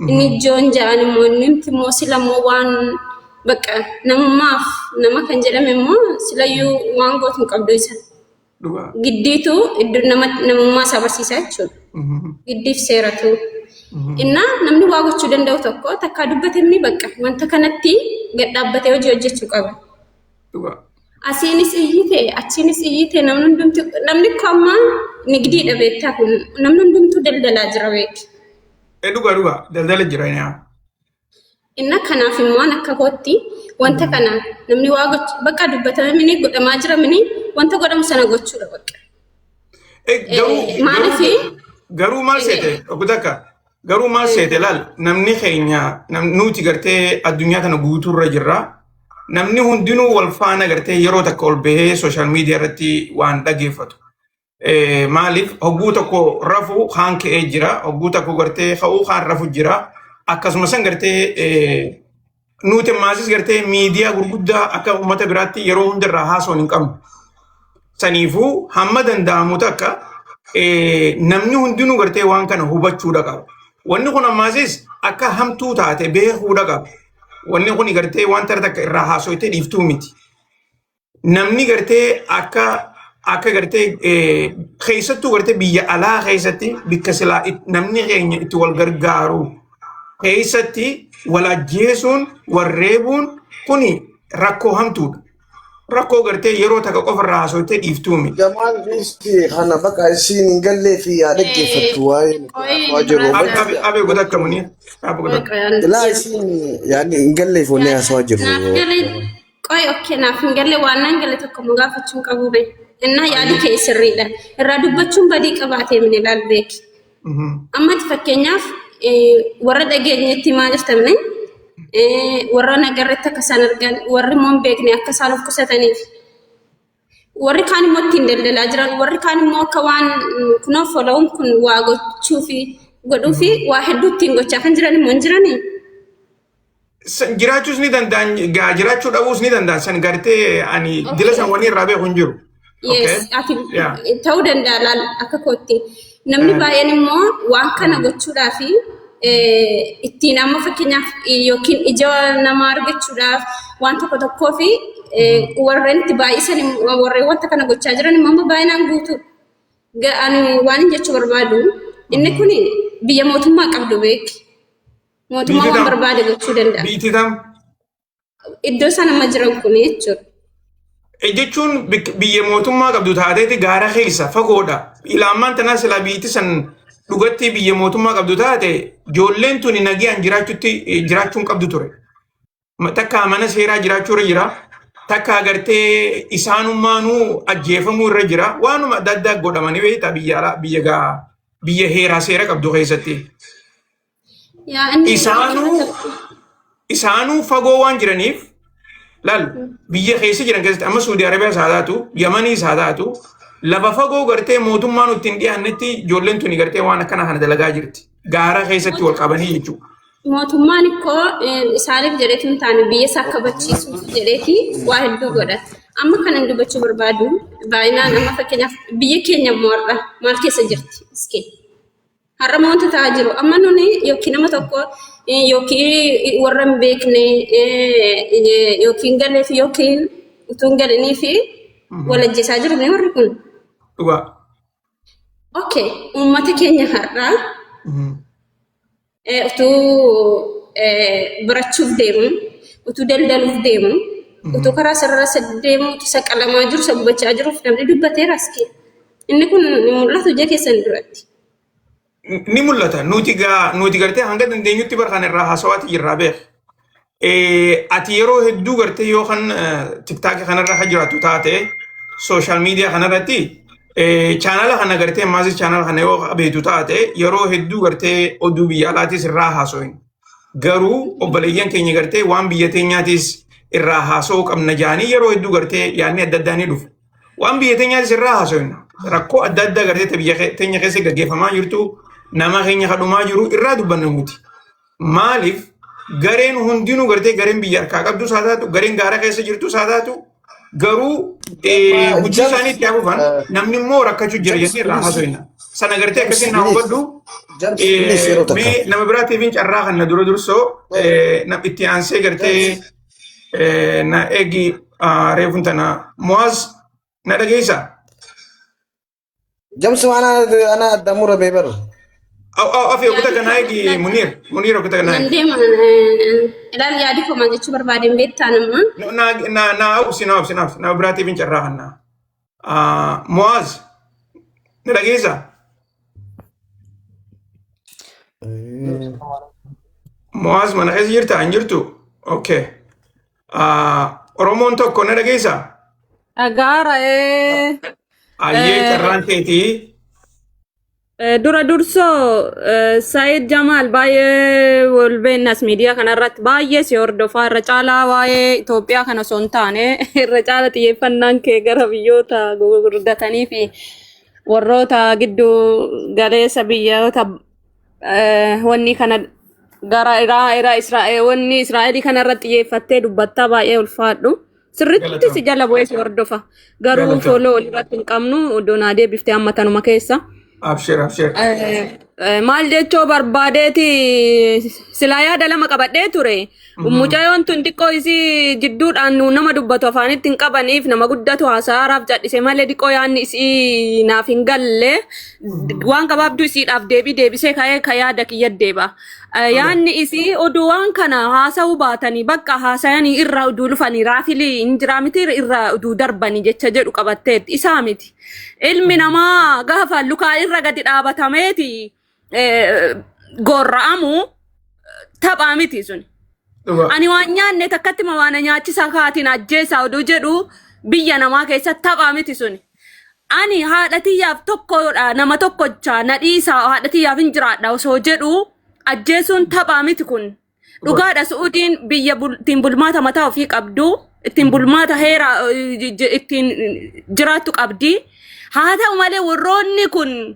Inni joon ja'an immoo inni immoo sila immoo waan bakka namummaaf nama kan jedhame immoo silayyuu waan gootu hin qabdu isa. Giddiitu iddoo nama namummaa isaa barsiisaa jechuudha. Giddiif seeratu. Innaa namni waa gochuu danda'u tokko takkaa dubbatemni bakka wanta kanatti gad dhaabbatee hojii hojjechuu qaba. Asiinis iyyite, achiinis iyyite, namni hundumtu, namni koo amma nigdiidha beektaa, kun namni hundumtuu daldalaa jira beeki.
Dhugaa dhugaa daldala jira yaa.
Inna kanaaf immoo an akka kootti wanta kana namni waa gochuu bakka dubbatame mini godhamaa jira mini wanta godhamu sana gochuudha bakka.
Garuu
Maaliif
garuu maal seete obbo takka, garuu maal seete, laal, namni keenya nuti gartee addunyaa tana guutuurra jirra. Namni hundinuu wal faana gartee yeroo takka ol bahee social media irratti waan dhageeffatu. Maaliif hogguu tokko rafu kaan ka'ee jira, hogguu tokko gartee ka'uu kaan rafu jira. Akkasuma san gartee nuti maasis gartee miidiyaa gurguddaa akka uummata biraatti yeroo hundarraa haasawuu hin qabnu. Saniifuu hamma danda'amu takka namni hundinuu gartee waan kana hubachuudha qaba. Wanni kun ammaasis akka hamtuu taate beekuudha qaba. Wanni kun gartee wanta takka irraa haasoytee dhiiftuu miti. Namni gartee akka gartee keessattuu gartee biyya alaa keessatti bikka silaa namni keenya itti wal gargaaru keessatti wal ajjeesuun, wal reebuun kuni rakkoo hamtuudha. Rakkoo gartee yeroo takka qofa irraa haasoytee dhiiftuu miti.
Jamaal Riisti kana bakka isiin hin gallee fi yaa dhaggeeffattu waa'ee nuti haasawaa jirru.
Abe godha akka muni. Abe godha.
Laa, isiin yaadni hin galleef wanni haasawaa jirru.
Naaf galee qoy, okay, naaf hin galle, waan naan galle tokko immoo gaafachuun qabu be. Innaa yaadi kee sirriidha. Irraa dubbachuun badii qabaatee mini laal beeki. Ammatti fakkeenyaaf warra dhageenyetti maal jirtamne, warra nagarretti akka isaan argan, warri immoo hin beekne akka isaan of qusataniif. Warri kaan immoo ittiin daldalaa jiran, warri kaan immoo akka waan kunoo followuun kun waa gochuu fi godhuu fi waa hedduu ittiin gochaa kan jiran immoo hin jiranii.
Jiraachuus ni danda'an, gaa jiraachuu dhabuus ni danda'an, san gartee ani dila san wanni irraa beeku hin jiru.
Yes, ati ta'uu danda'a, laal, akka kootti. Namni baay'een immoo waan kana gochuudhaaf ittiin amma fakkeenyaaf yookiin ija namaa argachuudhaaf waan tokko tokkoo fi warreen itti baay'isan warreen wanta kana gochaa jiran immoo amma baay'inaan guutuu. Ani waan hin jechuu barbaadu, inni kun biyya mootummaa qabdu beeki. Mootummaa
Biyyi
waan
tam?
barbaade gochuu danda'a.
Biyyi tam?
Iddoo isaan amma jiran kun jechuudha.
Jechuun biyya mootummaa qabdu taateeti gaara keessa fagoodha. Ilaamaan tanaa silaa biyyatti san dhugatti biyya mootummaa qabdu taate ijoolleen tuni nagayaan jiraachuutti jiraachuun qabdu ture. Takka mana seeraa jiraachuu irra jira. Takka agartee isaanummaanuu ajjeefamuu irra jira. Waanuma adda addaa godhamanii beektaa, biyya alaa biyya gaa biyya heeraa seera qabdu keessatti.
Yaa inni
Isaanuu fagoo waan jiraniif, laal, biyya keessa jiran keessatti amma Suudi Arabiyaas haa taatu, Yamaniis haa taatu, lafa fagoo gartee mootummaan ittiin dhiyaannetti ijoolleen tuni gartee waan akkana kana dalagaa jirti. Gaara keessatti wal qabanii jechuudha.
Mootummaan ikkoo isaaniif jedheetu hin taane, biyya isaa kabachiisuuf jedheeti waa hedduu godha. Amma kanan dubbachuu barbaadu, baay'inaan amma fakkeenyaaf biyya keenya immoo har'a maal keessa jirti? Iskee. Har'a wanta ta'aa jiru. Amma nuni yookiin nama tokko yookiin warra hin beekne yookiin galeef yookiin utuu hin galinii fi wal ajjeesaa jiru mee warri kun.
Dhugaa.
Okay, uummata keenya har'aa utuu barachuuf deemu, utuu daldaluuf deemu, utuu karaa sarara isa deemu, utuu isa qalamaa jiru, isa gubachaa jiruuf namni dubbateera as kee. Inni kun ni mul'atu ija keessan duratti.
Ni mul'ata. Nuti gaa nuti gartee hanga dandeenyutti bar kan irraa haasawaati jirraa beek. Ati yeroo hedduu gartee yoo kan TikTokii kanarra kan jiraattu taate, social media kanarratti chaanala kana gartee maasii chaanala kana yoo beektu taate, yeroo hedduu gartee oduu biyya alaatis irraa haasawin. Garuu obboleeyyan keenya gartee waan biyya teenyaatis irraa haasa'uu qabna jaanii yeroo hedduu gartee yaadni adda addaa ni dhufu. Waan biyya teenyaatis irraa haasawina. Rakkoo adda addaa gartee biyya teenya keessa gaggeeffamaa jirtu, nama keenya kadhumaa jiru irraa dubbanna nuti. Maaliif gareen hundinuu gartee gareen biyya harkaa qabdus haa taatu, gareen gaara keessa jirtus haa taatu, garuu hojii isaanii itti hafufan namni immoo rakkachuu jira jennee irraa haasofna. Sana gartee akkasiin naa hubadhu. Mee nama biraatiif carraa kan na dura dursoo itti aansee gartee na eegi, reefun tana Mo'aaz na dhageessaa?
Jamsi waan ana adda murame bar.
Afi okuta kana eegi, Munir. Munir okuta kana
Nan
eegi.
deema, ilaal, yaadi koo maal jechuu barbaadeen beektaa nama.
Na na na obsi, na obsi, na obsi, nama biraatiif hin carraa kan na. Mo'aaz na dhageessaa? Mo'aaz mana keessa jirtaa hin jirtu? Okay. Oromoon tokko na dhageessaa?
Dhagaara ee.
Ayyee, carraan keetii.
Dura dursoo Saayid Jamaal, baay'ee wal beennas, miidiyaa kanarratti baay'ee si hordofaa. Irra caalaa waa'ee Itoophiyaa kana osoo hin taane, irra caala xiyyeeffannaan kee gara biyyoota gurguddatanii fi warroota giddu galeessa biyyoota wanni kana gara Iraa Israa'el wanni Israa'elii kanarratti xiyyeeffattee dubbattaa, baay'ee ulfaadhu. Sirriitti si jala bu'ee si hordofa. Garuu follow walirratti hin qabnu, iddoo naa deebiftee amma tanuma keessa.
Abshir, abshir.
Maal jechoo barbaadeeti, silaa yaada lama qabadhee ture. Mucayyoon tun xiqqoo isii jidduudhaan nu nama dubbatu afaanitti hin qabaniif, nama guddatu haasaaraaf cadhise malee, xiqqoo yaadni isii naaf hin galle. Waan gabaabduu isiidhaaf deebii deebisee ka'ee ka yaada kiyya deeba. Yaadni isii oduu waan kana haasa'uu baatanii, bakka haasayanii irraa oduu lufanii raafilii hin jiraa miti, irraa oduu darbanii jecha jedhu qabatteetti isaa miti. Ilmi namaa gaafa lukaa irra gadi dhaabatameeti gorra'amu taphaa miti sun. Ani waan nyaanne takkatti ma waan nyaachisaa kaatiin ajjeesaa oduu jedhu biyya namaa keessatti taphaa miti sun. Ani haadha tiyyaaf tokkodha, nama tokkocha na dhiisaa, haadha tiyyaaf hin jiraadha osoo jedhu ajjeesuun taphaa miti kun. Dhugaadha, Su'uudiin biyya ittiin bulmaata mataa ofii qabdu, ittiin bulmaata heera ittiin jiraattu qabdi. Haa ta'u malee, warroonni kun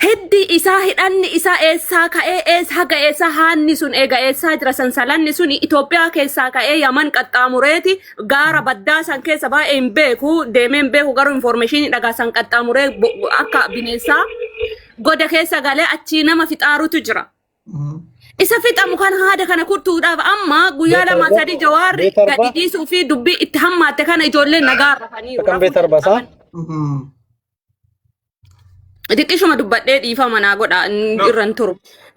hiddi isaa, hidhanni isaa eessaa ka'ee eessa haga eessaa, haanni sun eega eessaa jira, sansalanni sun Itoophiyaa keessaa ka'ee Yaman qaxxaamureeti gaara baddaa san keessa, baay'ee hin beeku, deemee hin beeku, garuu information dhagaa san qaxxaamuree akka bineensaa goda keessa galee achii nama fixaarutu jira. Isa fixamu kan haada kana kuttuudhaaf amma guyyaa 2 3 Jawaarri gadi dhiisuu fi dubbii itti hammaatte kana ijoolleen nagaa rafaniiru.
Akkam beektaa arbaasaa?
Xiqqishuma dubbadhee dhiifama naa godha, irra hin turu.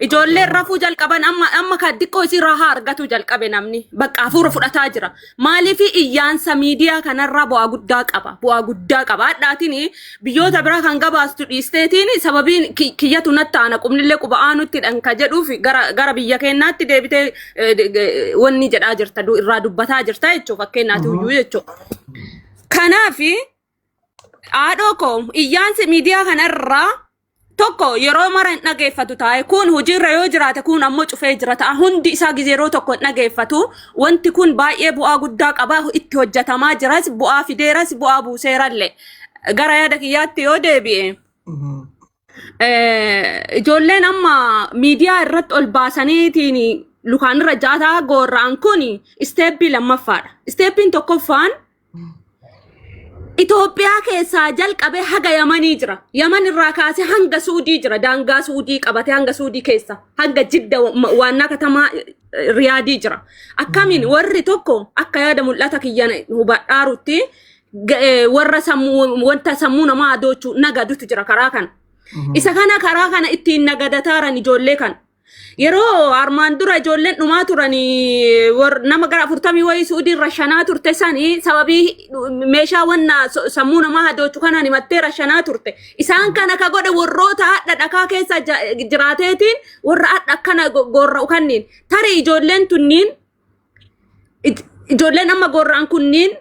Ijoolleen rafuu jalqaban amma, amma kan xiqqoo isii rahaa argatu jalqabe, namni bakka hafuura fudhataa jira. Maaliif iyyaansa miidiyaa kanarraa bu'aa guddaa qaba. Bu'aa guddaa qaba. Hadhaatiin biyyoota biraa kan gabaastu dhiisteetiin sababiin kiyyatu natti aana, qubnillee quba aanutti dhan ka jedhuuf gara biyya keenyaatti deebitee wanni jedhaa jirta, irraa dubbataa jirta jechuudha, fakkeenyaati huyyuu jechuudha. Kanaafi haadhoo koo, iyyaansi miidiyaa kanarraa tokko yeroo mara hin dhageeffatu taa'e, kun hojiirra yoo jiraate, kun ammoo cufee jira ta'a, hundi isaa gizee yeroo tokko hin dhageeffatu. Wanti kun baay'ee bu'aa guddaa qaba, itti hojjetamaa jiras, bu'aa fideeras, bu'aa buuseerallee. Gara yaada kiyyaatti yoo deebi'e, ijoolleen amma miidiyaa irratti ol baasaniitiin lukaan irra jaataa goorra'an kun step lammaffaadha. Steppiin tokkoffaan Itoophiyaa keessaa jalqabee haga Yamanii jira. Yaman irraa kaasee hanga Suudii jira. Daangaa Suudii qabatee hanga Suudii keessa. Hanga Jidda waannaa katamaa Riyaadii jira. Akkamiin warri tokko akka yaada mul'ata kiyyan hubadhaarutti warra sammuu, wanta sammuu namaa adoochuu nagadutu jira karaa kana. Isa kana karaa kana ittiin nagadataaran ijoollee kana. Yeroo armaan dura ijoolleen dhumaa turanii, nama gara 40 wayii Suudii rashanaa turte sanii, sababii meeshaa wanna sammuu namaa hadoochu kanaan himattee rashanaa turte. Isaan kana ka godhe warroota hadha dhakaa keessa jiraateetiin warra hadha akkana gorra'u kanniin. Tarii ijoolleen tunniin, ijoolleen amma gorra'an kunniin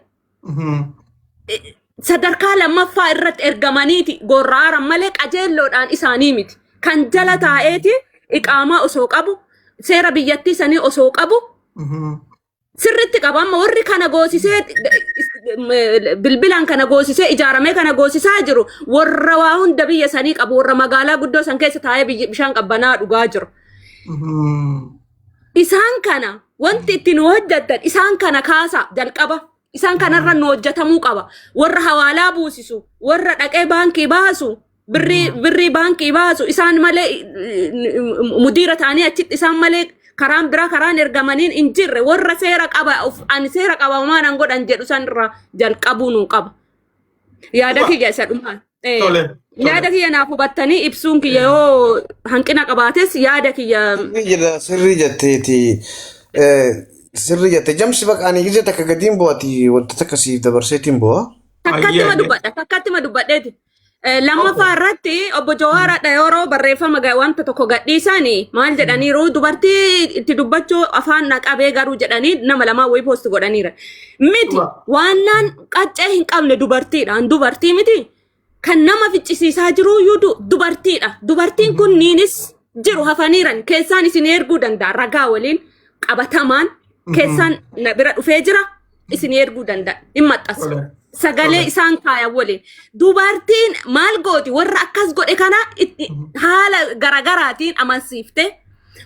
sadarkaa lammaffaa irratti ergamaniiti gorra'aaran malee qajeelloodhaan isaanii miti. Kan jala taa'eeti iqaamaa osoo qabu, seera biyyattii sanii osoo qabu, sirritti qaba. Amma warri kana goosisee, bilbilaan kana goosisee, ijaaramee kana goosisaa jiru, warra waa hunda biyya sanii qabu, warra magaalaa guddoo san keessa taa'ee bishaan qabbanaa dhugaa jiru. Isaan kana wanti itti nu hojjettan, isaan kana kaasa jalqaba. Isaan kanarra nu hojjetamuu qaba. Warra hawaalaa buusisu, warra dhaqee baankii baasu, birrii baankii baasu, isaan malee mudiira ta'anii achitti isaan malee karaan biraa karaan ergamaniin hin jirre, warra seera qaba ani seera qaba waan an godhan jedhu sanirra jalqabuu nu qaba. Yaada kiyya isa dhumaa.
Tole.
Yaada kiyya naaf hubattanii ibsuun kiyya yoo hanqina qabaates, yaada kiyya.
Sirrii jedha, sirrii jetteeti. Sirrii jette. Jamsi baqa ani gizee takka gadiin bu'aati, wanta takka siif dabarseetiin bu'a.
Takkatti ma dubbadha, takkatti ma dubbadheeti. Lammaffaa irratti obbo Jawaar yeroo barreeffama wanta tokko gadhiisanii maal jedhaniiru? Dubartii itti dubbachuu afaan na qabee garuu jedhanii nama lamaa wayii post godhaniira. Miti waannaan qaccee hin qabne dubartiidha. An dubartii miti. Kan nama ficcisiisaa jiru iyyuu dubartiidha. Dubartiin kunniinis jiru hafaniiran keessaan isin erguu danda'a, ragaa waliin qabatamaan keessaan na bira dhufee jira, isin erguu danda'a, hin maxxansa. Sagalee isaan kaayan waliin. Dubartiin maal gooti? Warra akkas godhe kana haala garagaraatiin amansiifte,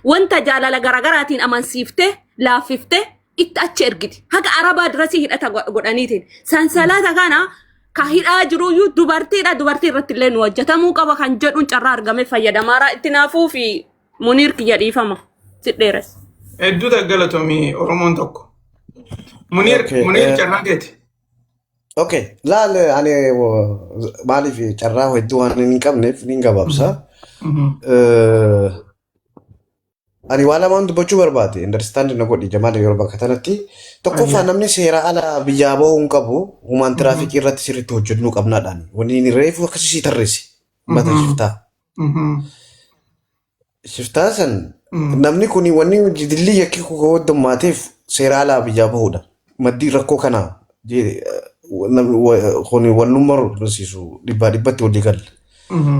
wanta jaalala garagaraatiin amansiifte, laaffifte itti achi ergiti. Haga arabaa dirasii hidhata godhaniitiin. Sansalata kana ka hidhaa jiruyyuu dubartiidha. Dubartii irratti illee nu hojjetamuu qaba kan jedhuun carraa argame fayyadamaara itti naafuu fi Muniir kiyya, dhiifama. Si dheeres.
Hedduu galatoomi, Oromoon tokko. Muniir, Muniir, carraa keeti.
Okay, laal, ani maaliif carraa hedduu waan hin qabneef ni gabaabsa. Ani waa lamaan dubbachuu barbaade, understand na godhi Jamaal, yeroo bakka kanatti. Tokkoffaa, namni seera ala biyyaa bahuu hin qabu, human traffic irratti sirriitti hojjennuu qabnaadhaan. Wanni inni reefu akkasii tarreesse. Mata shiftaa. Shiftaa san namni kun wanni dillii yakki hoddommaateef seera alaa biyyaa bahuudha. Maddii rakkoo kanaa kun wannummaa barsiisu dhibbaa dhibbatti walii galla.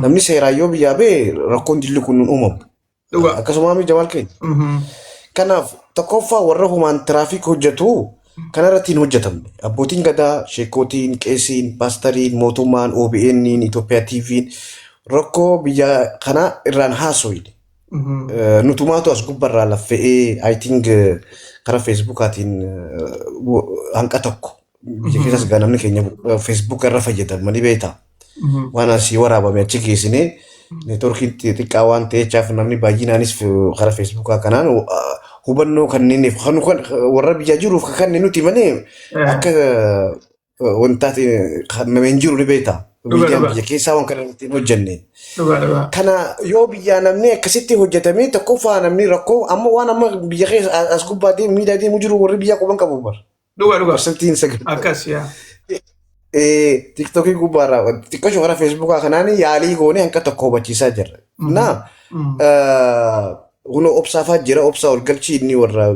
Namni seeraan yoo biyyaa bahe rakkoon dilli kun hin uumamu. Akkasuma Jamaal keenya. Kanaaf tokkoffaa warra human traffic hojjetu kanarratti hin hojjetamne. Abbootiin gadaa, sheekootiin, qeesiin, paastariin, mootummaan, OBN, Itoophiyaa TV'n rakkoo biyya kanaa irraan haasoyne. Nutumaatu as gubbarraa laffe'ee, I think, karaa Feesbuukaatiin hanqa tokko biyya keessas gaa namni keenya Feesbuuk irra fayyadamanii beektaa. Waan asii waraabame achi geessinee neetworkiin xixiqqaa waan ta'echaaf namni baay'inaanis karaa Feesbuukaa kanaan hubannoo kanneeniif kan warra biyya jiruuf kanneen nuti malee akka wantaati nama hin jiru ni beektaa. Miidiyaan biyya keessaa waan kana irratti hin hojjenne. Kana yoo biyyaa namni akkasitti hojjetamee, tokkoffaa namni rakkoo amma waan amma biyya keessa as gubbaa deemu miidhaa deemu jiru warri biyyaa quban qabu bara.
Dhugaa dhugaa.
Parsantiin 9.
Akkas yaa.
Tiktokii gubbaarraa xiqqoo karaa Feesbuukaa kanaan yaalii goonee hanqa tokko hubachiisaa jirra. Na kun obsaafaa jira, obsaa ol galchii, inni warra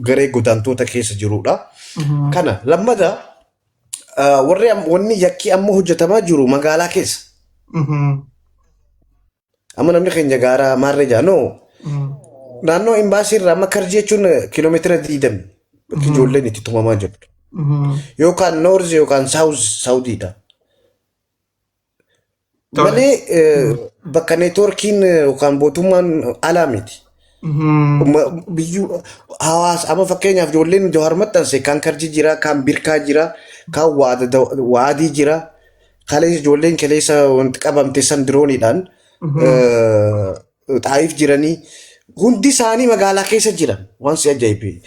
garee godaantoota keessa jirudha. Kana lammata, warri wanni yakkii amma hojjetamaa jiru magaalaa keessa. Amma namni keenya gaara maarree jaanoo naannoo imbaasii irraa amma Karjii jechuun kiiloomeetira 20 bakki ijoolleen itti tumamaa jirtu. Yookaan north yookaan south Saawudiidha. Malee bakka neetwoorkiin yookaan mootummaan alaa miti. Biyyuu hawaasa amma fakkeenyaaf ijoolleen Jawaar maxxanse kaan Karjii jira, kaan Birkaa jira, kaan Waadii jira. Kaleessa ijoolleen kaleessa wanti qabamte san dirooniidhaan Xaayiif jiranii, hundi isaanii magaalaa keessa jiran, waan si ajaa'ibe.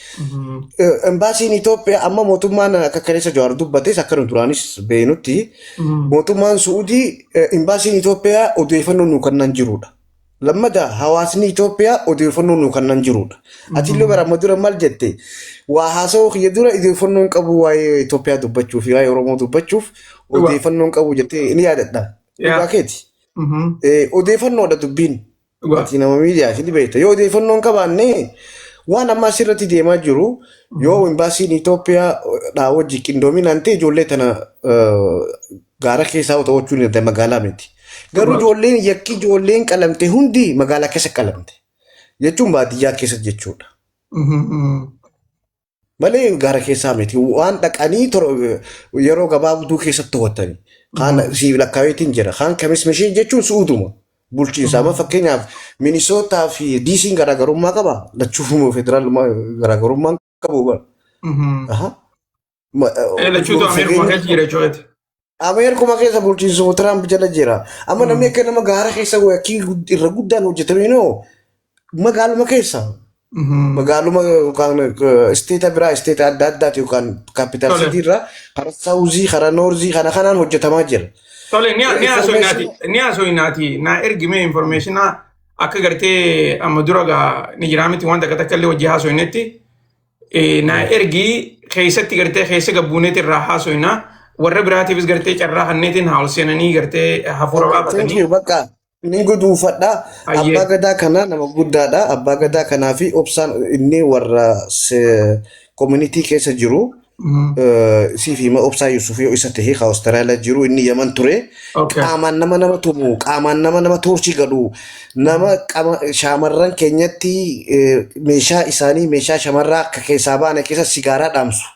Embaasiin Itoophiyaa amma mootummaan akka kaleessa Jawaar dubbates akka nu duraanis beeknutti mootummaan Su'uudii embaasiin Itoophiyaa odeeffannoo nuu kennan jirudha. Lammata, hawaasni Itoophiyaa odeeffannoo nuu kennan jirudha. Ati illee bara amma dura maal jette? Waa haasawuu kiyya dura odeeffannoo hin qabu, waa'ee Itoophiyaa dubbachuuf, waa'ee Oromoo dubbachuuf odeeffannoo hin qabu jettee ni yaadadha. Dhugaa keeti. Odeeffannoodha dubbiin. Ati nama miidiyaa ni beekta. Yoo odeeffannoo hin qabaanne waan amma asirratti deemaa jiru, yoo imbaasiin Itoophiyaa dhaa wajji qindoominaan ta'e ijoollee tana gaara keessaa to'achuu ni danda'a, magaalaa miti. Garuu ijoolleen yakki ijoolleen qalamte hundi magaalaa keessa qalamte. Jechuun baadiyyaa keessa jechuudha. Malee gaara keessaa miti. Waan dhaqanii yeroo gabaabduu keessatti to'atanii. Kaan siif lakkaaweetiin jira. Kaan kamis mishee jechuun su'uutuma. Bulchiinsa amma fakkeenyaaf Minisootaa fi DC'n garaagarummaa qaba. Lachuu federaalummaa garaagarummaa qabu bara. Aha.
Lachuutu Ameerikuma keessa jira jechuudha.
Ameerikuma keessa bulchiinsa Tiraamp jala jira. Amma namni akka nama gaara keessa yakkii irra guddaan hojjetame noo magaaluma keessa. Magaaluma yookaan isteeta biraa, isteeta adda addaati yookaan capital city irraa karaa southii, karaa northii kana kanaan hojjetamaa jira.
Tole, ni haasofnaati, ni haasofnaati, naa ergime informationa akka gartee amma dura gaa ni jiraa miti, waan takka takka illee hojii haasofnetti naa ergi, keessatti gartee keessa gabbuuneeti irraa haasofna. Warra biraatiifis gartee carraa kanneetiin haa ol seenanii gartee hafuura
Thank
baafatanii.
you bakka ni guduunfadha.
Ayyee.
Abbaa gadaa kanaa nama guddaadha. Abbaa gadaa kanaa fi obsaan inni warra community keessa jiru siif hima. Obsaa Yusuf yoo isa ta'e ka Awustiraaliyaa jiru, inni Yaman ture. Qaamaan nama nama tumu, qaamaan nama nama toorchii godhu, nama shaamarran keenyatti meeshaa isaanii, meeshaa shamarraa akka keessaa baane keessa sigaaraa dhaamsu.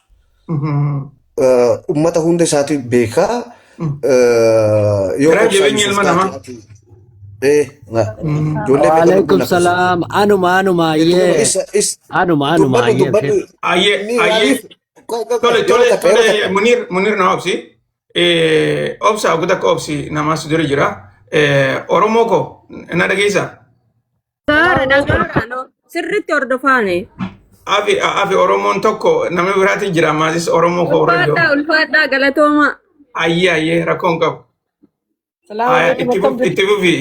Ummata hunda isaatu beekaa. Yoo
Garaa
obsaa
jabeenya
Yusuf
ilma
taate
namaa.
ati ijoollee meeqa
Waalaikum
lubbuun akkasii.
salam. Anuma anuma
Itti
ye.
isa is
Anuma anuma
dubbadhu
ye.
dubbadhu.
Ayyee
Inni
ayyee.
maaliif qoy qoy
Tole
qoy yeroo
tole
takka yeroo
tole
takka.
Munir Munir na obsi. Obsa ogu takka obsi namaas dura jira. Oromoo ko na dhageessa.
Dhagaara dhagaara no. Sirriitti hordofaane.
Afi afi Oromoon tokko nama biraati jira maasis Oromoo koo warra jiru.
Ulfaadhaa ulfaadhaa galatooma.
Ayyee ayyee rakkoon qabu.
Salaamu
Aya
alaikum
itti
akkam
fufi
jirtu?
itti fufi.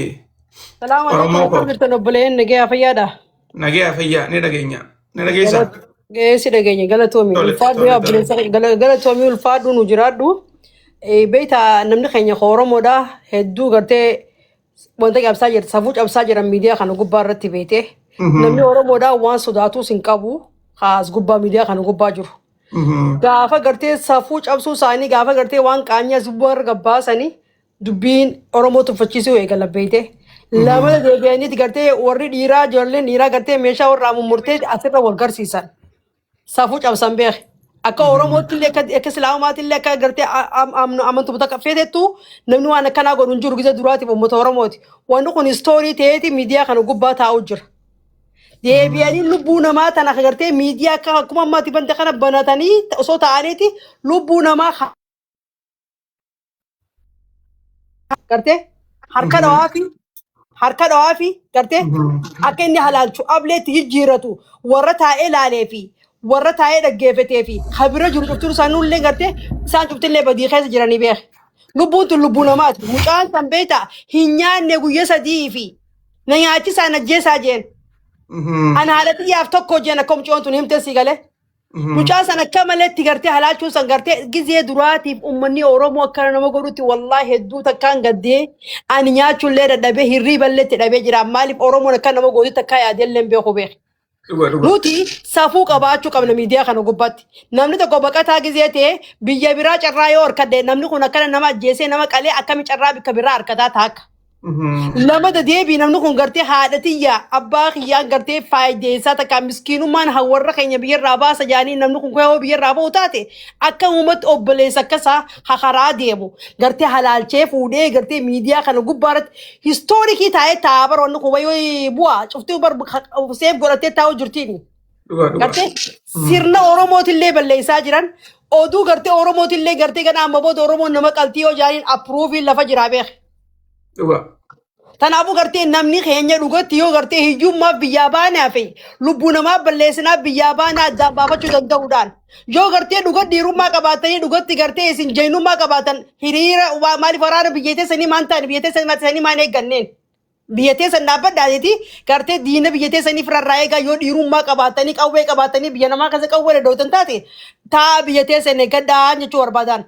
Salaamu alaikum
Oromoo
akkam
koo
jirtan obboleeyyan nagaya fayyaadha?
Nagaya fayyaa ni dhageenya. Ni dhageessa.
Geessi dhageenya galatoomi
Tole
ulfaadhu
tole
yaa
tole.
obboleessa galatoomi ulfaadhu nu jiraadhu. Beektaa namni keenya ka Oromoodha hedduu gartee wanta cabsaa jira safuu cabsaa jiran miidiyaa kana gubbaa irratti beekte. Namni Oromoodha waan sodaatus hin qabu kaas gubbaa miidiyaa kana gubbaa jiru. Gaafa gartee safuu cabsuu isaanii gaafa gartee waan qaanyii as gubbaa irra gabbaasanii dubbiin Oromoo tuffachiisuu eegala beekte. Lama deebi'aniiti gartee warri dhiiraa ijoolleen dhiiraa gartee meeshaa warraa mummurtee asirra wal garsiisan. Safuu cabsan beeke. Akka Oromootti illee akka akka Islaamaatti illee akka gartee amantuu takka feetettu namni waan akkanaa godhu hin jiru gisa duraatiif uummata Oromooti. Wanni kun istoorii ta'eeti miidiyaa kana gubbaa taa'u jira. Deebi'anii lubbuu namaa tana gartee miidiyaa akka akkuma ammaatti bante kana banatanii osoo ta'aniiti lubbuu namaa gartee harka dhawaa fi harka dhawaa fi gartee akka inni halaalchu ableetti jijjiiratu warra taa'ee laalee fi warra taa'ee dhaggeeffatee fi habira jiru cuftuun isaanii illee gartee isaan cuftillee badii keessa jiranii beeke. Lubbuun tun lubbuu namaati. Mucaan san beektaa hin nyaanne guyya 3 fi na nyaachisaa na ajjeesaa jeen. Ana haadha xiyyaaf tokko jeen akka mucaan tun himte si galee. Mucaa san akka maletti gartee halaalchuun san gartee gizee duraatiif uummanni Oromoo akkana nama godhutti wallaahi hedduu takkaan gaddee ani nyaachuullee dadhabee hirriiballee itti dhabee jira. Maaliif Oromoon akka nama gootutti akka yaadellee hin beeku beeke.
Dhuga dhuga.
Nuti safuu qabaachuu qabna miidiyaa kana gubbaatti. Namni tokko baqataa gizee ta'e biyya biraa carraa yoo harkadhe namni kun akkana nama ajjeesee nama qalee akkami carraa bikka biraa harkataa ta'a. Lama deebii namni kun gartee haadha tiyya abbaa kiyyaan gartee faayideessaa takka miskiinummaan warra keenya biyyarraa baasa jaanii namni kun yoo biyyarraa ba'u taate akka uumatti obboleessa akkasaa hakaraa deemu gartee halaalchee fuudhee gartee miidiyaa kana gubbaa irratti histoorikii taa'ee taa'aa bara wanni kun wayii bu'aa cuftii bar seef godhattee taa'u jirtiin.
Dhuga dhuga.
Gartee sirna Oromootillee balleessaa jiran oduu gartee Oromootillee gartee gana amma booda Oromoon nama qaltii yoo jaaniin appruuviin lafa jiraa beeke.
Dhuga.
Kanaafuu gartee namni keenya dhugatti yoo gartee hiyyummaaf biyyaa baanaa fi lubbuu namaa balleessinaa biyyaa baanaa addaan baafachuu danda'uudhaan yoo gartee dhuga dhiirummaa qabaatanii dhugatti gartee isin jaynummaa qabaatan hiriira maaliif waraana biyya teessanii maan ta'an biyya teessanii maan eegganneen biyya teessan dhaabbadhaatiiti gartee diina biyya teessanii firarraa eegaa yoo dhiirummaa qabaatanii qawwee qabaatanii biyya namaa keessa qawwee dadhootan taate taa biyya teessan eeggadhaa jechuu barbaadan.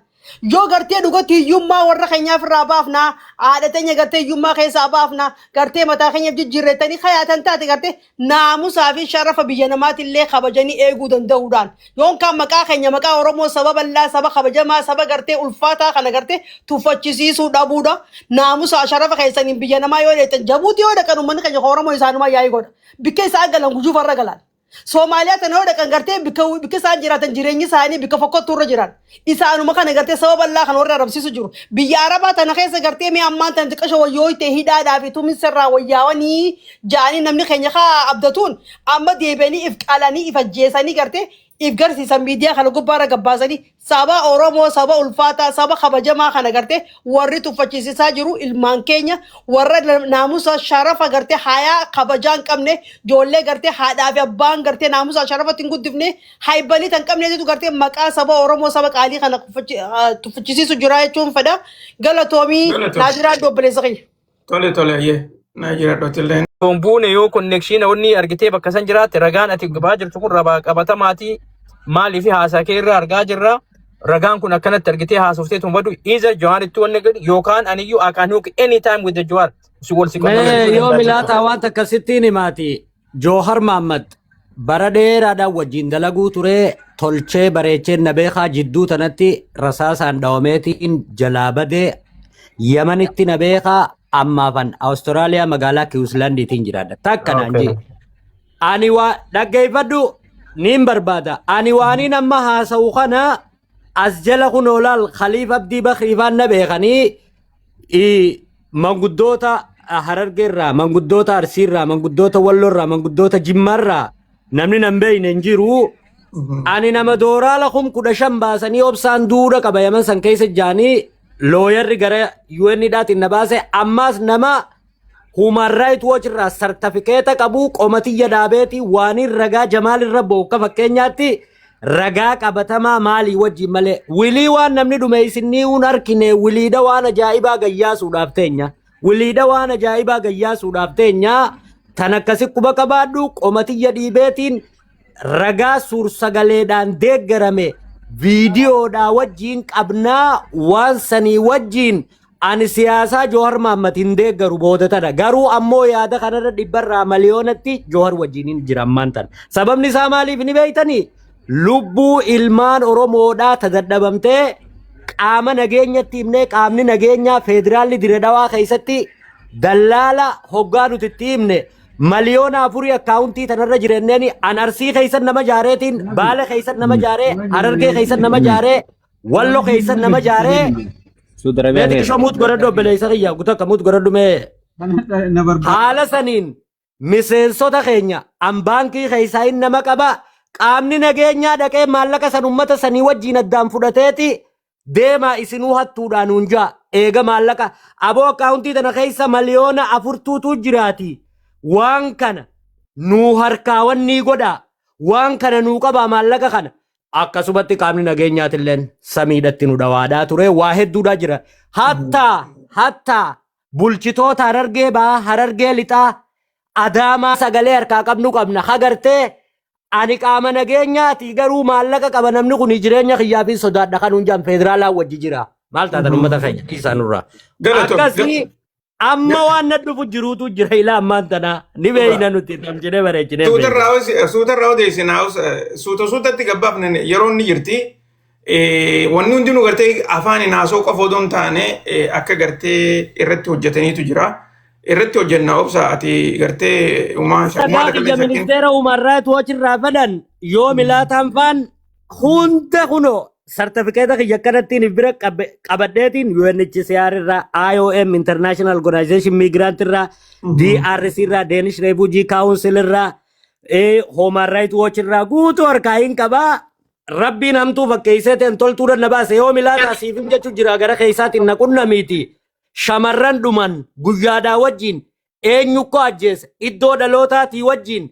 Yoo gartee dhugatti hiyyummaa warra keenyaaf irraa baafnaa, haadha teenya gartee hiyyummaa keessaa baafnaa, gartee mataa keenyaaf jijjiirrettanii kayaatan taate gartee naamusaa fi sharafa biyya namaatillee kabajanii eeguu danda'uudhaan. Yoon kaan maqaa keenya maqaa Oromoo saba bal'aa, saba kabajamaa, saba gartee ulfaataa kana gartee tuffachisiisuu dhabuudha. Naamusaa sharafa keessaniin biyya namaa yoo dheettan Jabuutii yoo dhaqan uummanni keenya Oromoo isaanumaa yaa'ii godha. Bikka isaan galan gujuufarra galan. Soomaaliyaa tana yoo dhaqan gartee bikka bikka isaan jiraatan jireenyi isaanii bikka fokkottuu irra jiran. Isaanuma kana gartee saba bal'aa kan warra arrabsiisu jiru. Biyya Arabaa tana keessa gartee mee ammaan tana xiqqasho wayyoo ta'e hidhaadhaa fi tuminsa irraa wayyaawanii ja'anii namni keenya kaa abdatuun amma deebi'anii if qalanii if ajjeesanii gartee if garsiisan miidiyaa kana gubbaa irra gabbaasanii saba Oromoo saba ulfaataa saba kabajamaa kana gartee warri tuffachiisisaa jiru ilmaan keenya warra naamusa sharafa gartee hayaa kabajaa hin qabne ijoollee gartee haadhaa fi abbaan gartee naamusa sharafatti hin guddifne haybanii tan qabneetu gartee maqaa saba Oromoo saba qaalii kana tuffachisiisu jira jechuun fedha. Galatoomii.
Galatoom.
Naa jiraadhu obboleessa kiyya.
Tole tole ayyee. Naa jiraadhu illee.
Yoon buune yoo konnekshiina wanni argitee bakka san jiraatte ragaan ati gabaa jirtu kun rabaa qabatamaatii maaliif haasaa kee irraa argaa jirra. Ragaan kun akkanatti argitee haasoftee tun badu either Jawaaritti wanni gadi yookaan aniyyuu I can hook anytime with the Jawaar. Si wal si
Mee
qunnamsiisuu
yoo
danda'a
milaataa
jechuudha.
waan akkasittiin himaati. Joohar Mahammad bara dheeraadhaan wajjin dalaguu ture, tolchee bareechee na beekaa. Jidduu tanatti rasaasaan dhawameetiin jalaa badee Yamanitti na beekaa. Ammaafan Awustiraaliyaa magaalaa Kiwuslandiitiin jiraadha. Takka naan jee. Ani waa dhaggeeffadhu niin barbaada. Ani waaniin amma haasa'u kana as jala kun olaal Khaliif Abdii Bakriifaan na beekanii manguddoota Harargeerraa, manguddoota Arsiirraa, manguddoota Walloorraa, manguddoota Jimmaarraa namni nan beekne hin jiru. Ani nama dooraala 15,000 baasanii obsaan duudha qaba Yaman san keessa jaanii lawyerri gara UN dhaatiin na baase. Ammaas nama Human Rights Watch irraa sartifikeeta qabu qomatiyya dhaabeeti waan ragaa Jamaal irra ba'u fakkeenyaatti ragaa qabatamaa maalii wajjin malee wilii waan namni dhume isinii hun harkine. Wiliidha waan ajaa'ibaa gayyaasuudhaaf teenya, wiliidha waan ajaa'ibaa gayyaasuudhaaf teenya. Tan akkasi quba qabaadhu. Qomatiyya dhiibeetiin ragaa suur-sagaleedhaan deeggarame viidiyoodhaa wajjin qabnaa. Waan sanii wajjin ani siyaasaa Joohar Mahammad hin deeggaru booda tana, garuu ammoo yaada kanarra dhibbarraa miliyoonatti Joohar wajjin hin jira ammaan tana. Sababni isaa maaliif ni beeytanii? Lubbuu ilmaan Oromoodhaa tadadhabamtee qaama nageenyatti himnee, qaamni nageenyaa federaalli dire dhawaa keessatti dallaala hoggaa nuti itti himne 4 miliyoona akkaawuntii tanarra jireenneen an Arsii keessan nama jaareetiin, Baale keessan nama jaaree, Harargee keessan nama jaaree, Wallo keessan nama jaaree. Mee xiqqishoo mute godhadhu, obboleessa kiyya gutakka mute godhadhu. Mee haala saniin miseensota keenya an baankii keessaa hin nama qaba. Qaamni nageenyaa dhaqee maallaqa san ummata sanii wajjiin addaan fudhateeti deemaa isinuu hattuudhaan hunjaa eega maallaqa aboo akkaawuntii tana keessa 4 miliyoona jiraati. Waan kana nuu harkaawan ni godhaa, waan kana nuu qabaa maallaqa kana. Akkasumatti qaamni nageenyaatilleen samiidhatti nu dhawaadhaa ture. Waa hedduudhaa jira. Hattaa bulchitoota Harargee Ba'aa, Harargee Lixaa, Adaamaa sagalee harkaa qabnu qabna. Hagartee ani qaama nageenyaati garuu maallaqa qaba namni kun, jireenya kiyyaaf hin sodaadha kan hundaan federaalaa wajji jira. Maal taatan uummata keenya isaanirraa?
Galatoom.
Akkasii amma waan na dhufu jiruutu jira. Ilaa ammaan tanaa ni beeyna nuti tolchinee bareechinee beekna.
Suutarraa odeessinaa, suuta suutatti gabbaafne yeroo inni jirti. Wanni hundinuu gartee afaan haasoo qofa odoo hin taane akka gartee irratti hojjetaniitu jira. Irratti hojjenna. Obsa ati gartee uumaa
Sagaa
uumaa
kiyya
dhaqalee.
Ministeera Human Rights Watch irraa fedhan yoo milaataan faan hunda kunoo sartifikeeta kiyya akkanattiin if bira qabadheetiin UNHCR irraa, IOM, International Organization Migrant irraa, DRC irraa, Danish Refugee Council irraa, Human Rights Watch irraa guutuu harkaa hin qabaa. Rabbiin hamtuu fakkeessee ta'en toltuu danna baase. Yoo milaataa siifin jechuu jira gara keessaatiin na qunnamiiti. Shamarran dhuman guyyaadhaa wajjin eenyukko ajjeese, iddoo dhalootaatii wajjin,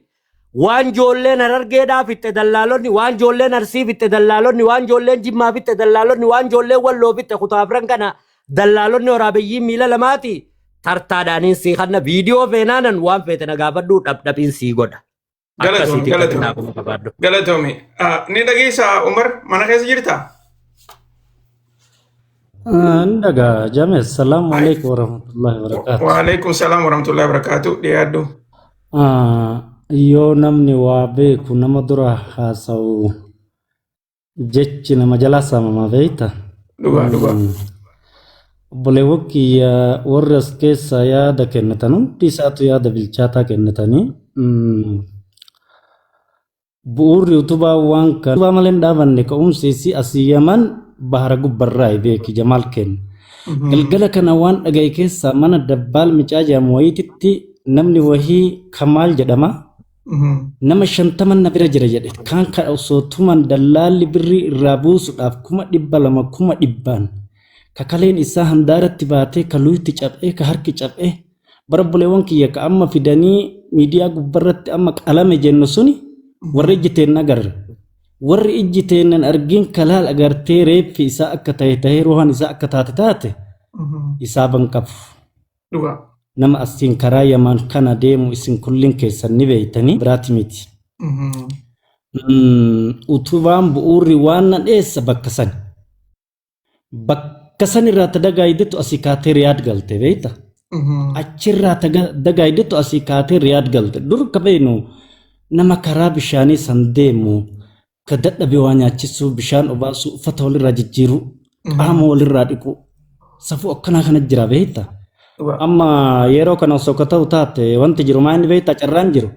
waan ijoolleen Harargeedhaa fixxe dallaalonni, waan ijoolleen Arsii fixxe dallaalonni, waan ijoolleen Jimmaa fixxe dallaalonni, waan ijoolleen Walloo fixxe kutaa afran kana dallaalonni waraabeyyiin miila lamaati. Tartaadhaaniin sii kanna viidiyoo feenaanan waan feete na gaafadhuu dhabdhabiin sii godha.
Galatoom,
Akkasiitti
galatoom.
naafuma qabaadhu.
Galatoomi. Ni dhageessaa Umar, mana keessa jirtaa?
Ndaga Jame, assalamu alaikum warahmatullahi wabarakatuh.
Waalaikum salaam warahmatullahi wabarakatuh. Dhiyaadhu.
Yoo namni waa beeku nama dura haasa'u jechi nama jalaa saamama, beekta.
Dhugaa, dhugaa.
Obboleewwan kiyya warri as keessaa yaada kennatan hundi isaatu yaada bilchaataa kennatanii. Bu'uurri utubaa waan kana utubaa malee hin dhaabanne. Ka'umsi isii asii Yaman bahara gubbarraa beeki Jamaal kenna. Galgala kana waan dhagaye keessaa mana dabbaal micaa jedhamu wayiititti namni wahii Kamaal jedhama. Nama 50 na bira jira jedhe. Kaan kan osoo tuman dallaalli birrii irraa buusuudhaaf 200,000 100,000. Kakaleen isaa handaaratti baatee, ka luyti caphee, ka harki caphee, bara obboleewwan kiyya ka amma fidanii miidiyaa gubbarratti amma qalame jennu suni warri ijji teen agarre. Warri ijji teennan argin kalaal agartee reeffi isaa akka ta'e ta'ee ruuhaan isaa akka taate taate isaaban qabu.
Dhugaa.
Nama asiin karaa Yamaan kana deemu isin kulliin keessan ni beeytanii biraati miti. Utubaan bu'uurri waan na dheessa bakka sani. Bakka san irraa ta dagaaydetu asii kaatee Riyaad galte beekta. Achirraa ta dagaaydetu asii kaatee Riyaad galte. Dur ka beeknu nama karaa bishaanii san deemu ka dadhabe waa nyaachisuu, bishaan obaasuu, uffata walirraa jijjiiruu, qaama walirraa dhiquu, safuu akkanaa kana jira beekta. Amma yeroo kana osoo ka ta'u taate wanti jiru maa inni beekta carraan jiru.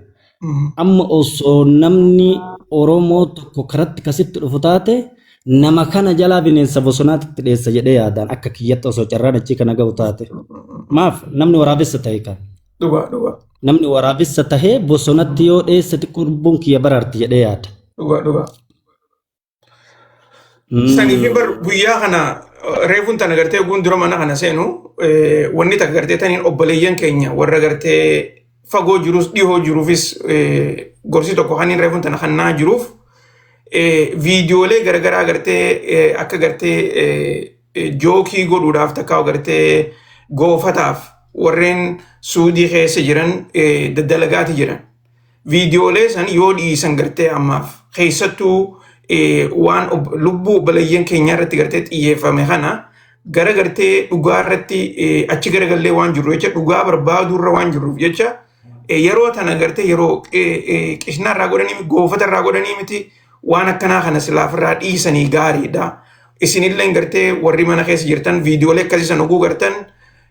Amma osoo namni Oromoo tokko karatti kasitti dhufu taate nama kana jalaa bineensa bosonaatti dheessa jedhee yaadaan akka kiyyatti osoo carraan achii kana ga'u taate. Maaf namni waraabessa ta'e kan.
Dhugaa dhugaa.
Namni waraabessa tahee bosonatti yoo dheesse xiqqoo lubbuun kiyya baraarti jedhee yaada.
Dhugaa dhugaa. Saniif bar guyyaa kana reefuun tana gartee guun dura mana kana seenu wanni takka gartee taniin obboleeyyan keenya warra gartee fagoo jirus dhihoo jiruufis gorsi tokko kaniin reefuun tana kannaa jiruuf viidiyoolee garagaraa gartee akka gartee joke godhuudhaaf takka gartee goofataaf warreen Suudii keessa jiran daddalagaati jiran. Viidiyoolee san yoo dhiisan gartee ammaaf keessattuu waan lubbuu obboleeyyan keenyaa irratti gartee xiyyeeffame kana gara gartee dhugaa irratti achi garagallee waan jirru jecha, dhugaa barbaaduu irra waan jirruuf jecha, yeroo tana gartee yeroo qishnaa irraa godhanii goofata irraa godhanii miti, waan akkanaa kana silaaf irraa dhiisanii gaariidha. Isinillee gartee warri mana keessa jirtan viidiyoolee akkasii san oguu gartan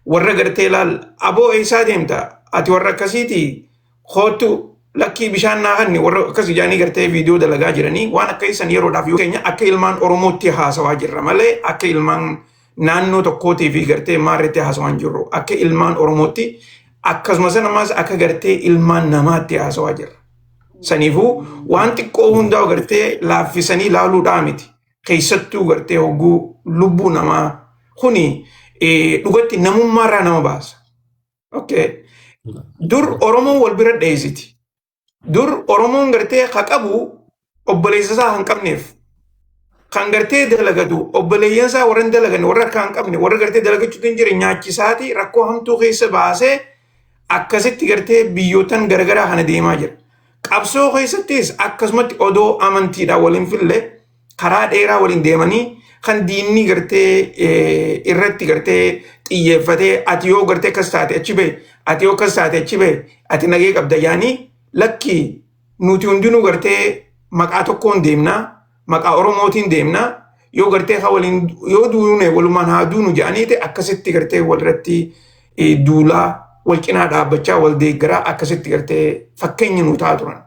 warra gartee laal aboo eessaa deemta, ati warra akkasiiti, kootu, lakkii bishaan naa kanni, warra akkas ijaanii gartee viidiyoo dalagaa jiranii waan akka isan yeroodhaaf yoo keenya akka ilmaan Oromootti haasawaa jirra malee akka ilmaan naannoo tokkootii fi gartee maarreetti haasawaa hin jirru. Akka ilmaan Oromootti akkasumas namaas akka gartee ilmaan namaatti haasawaa jirra. Saniifuu waan xiqqoo hundaa gartee laaffisanii laaluudhaa miti. Keessattuu gartee hogguu lubbuu namaa kuni dhugatti namummaarraa nama baasa. Okay. Dur Oromoon wal bira dheessiti. Dur Oromoon gartee ka qabu obboleessa isaa hin qabneef, kan gartee dalagatu obboleeyyan isaa warra hin dalaganne, warra harkaa hin qabne, warra gartee dalagachuutu hin jire nyaachisaati rakkoo hamtuu keessa baasee akkasitti gartee biyyootan garagaraa kana deemaa jira. Qabsoo keessattis akkasumatti odoo amantiidhaan waliin fille karaa dheeraa waliin deemanii kan diinni gartee irratti gartee xiyyeeffatee, ati yoo gartee akkas taate achi bahe, ati yoo akkas taate achi bahe, ati nagee qabda yaanii, lakki, nuti hundinuu gartee maqaa tokkoon deemnaa, maqaa Oromootiin deemnaa, yoo gartee haa waliin yoo duune walumaan haa duunu jedhaniiti akkasitti gartee walirratti duulaa, wal cinaa dhaabbachaa, wal deeggaraa akkasitti gartee fakkeenya nu ta'aa turan.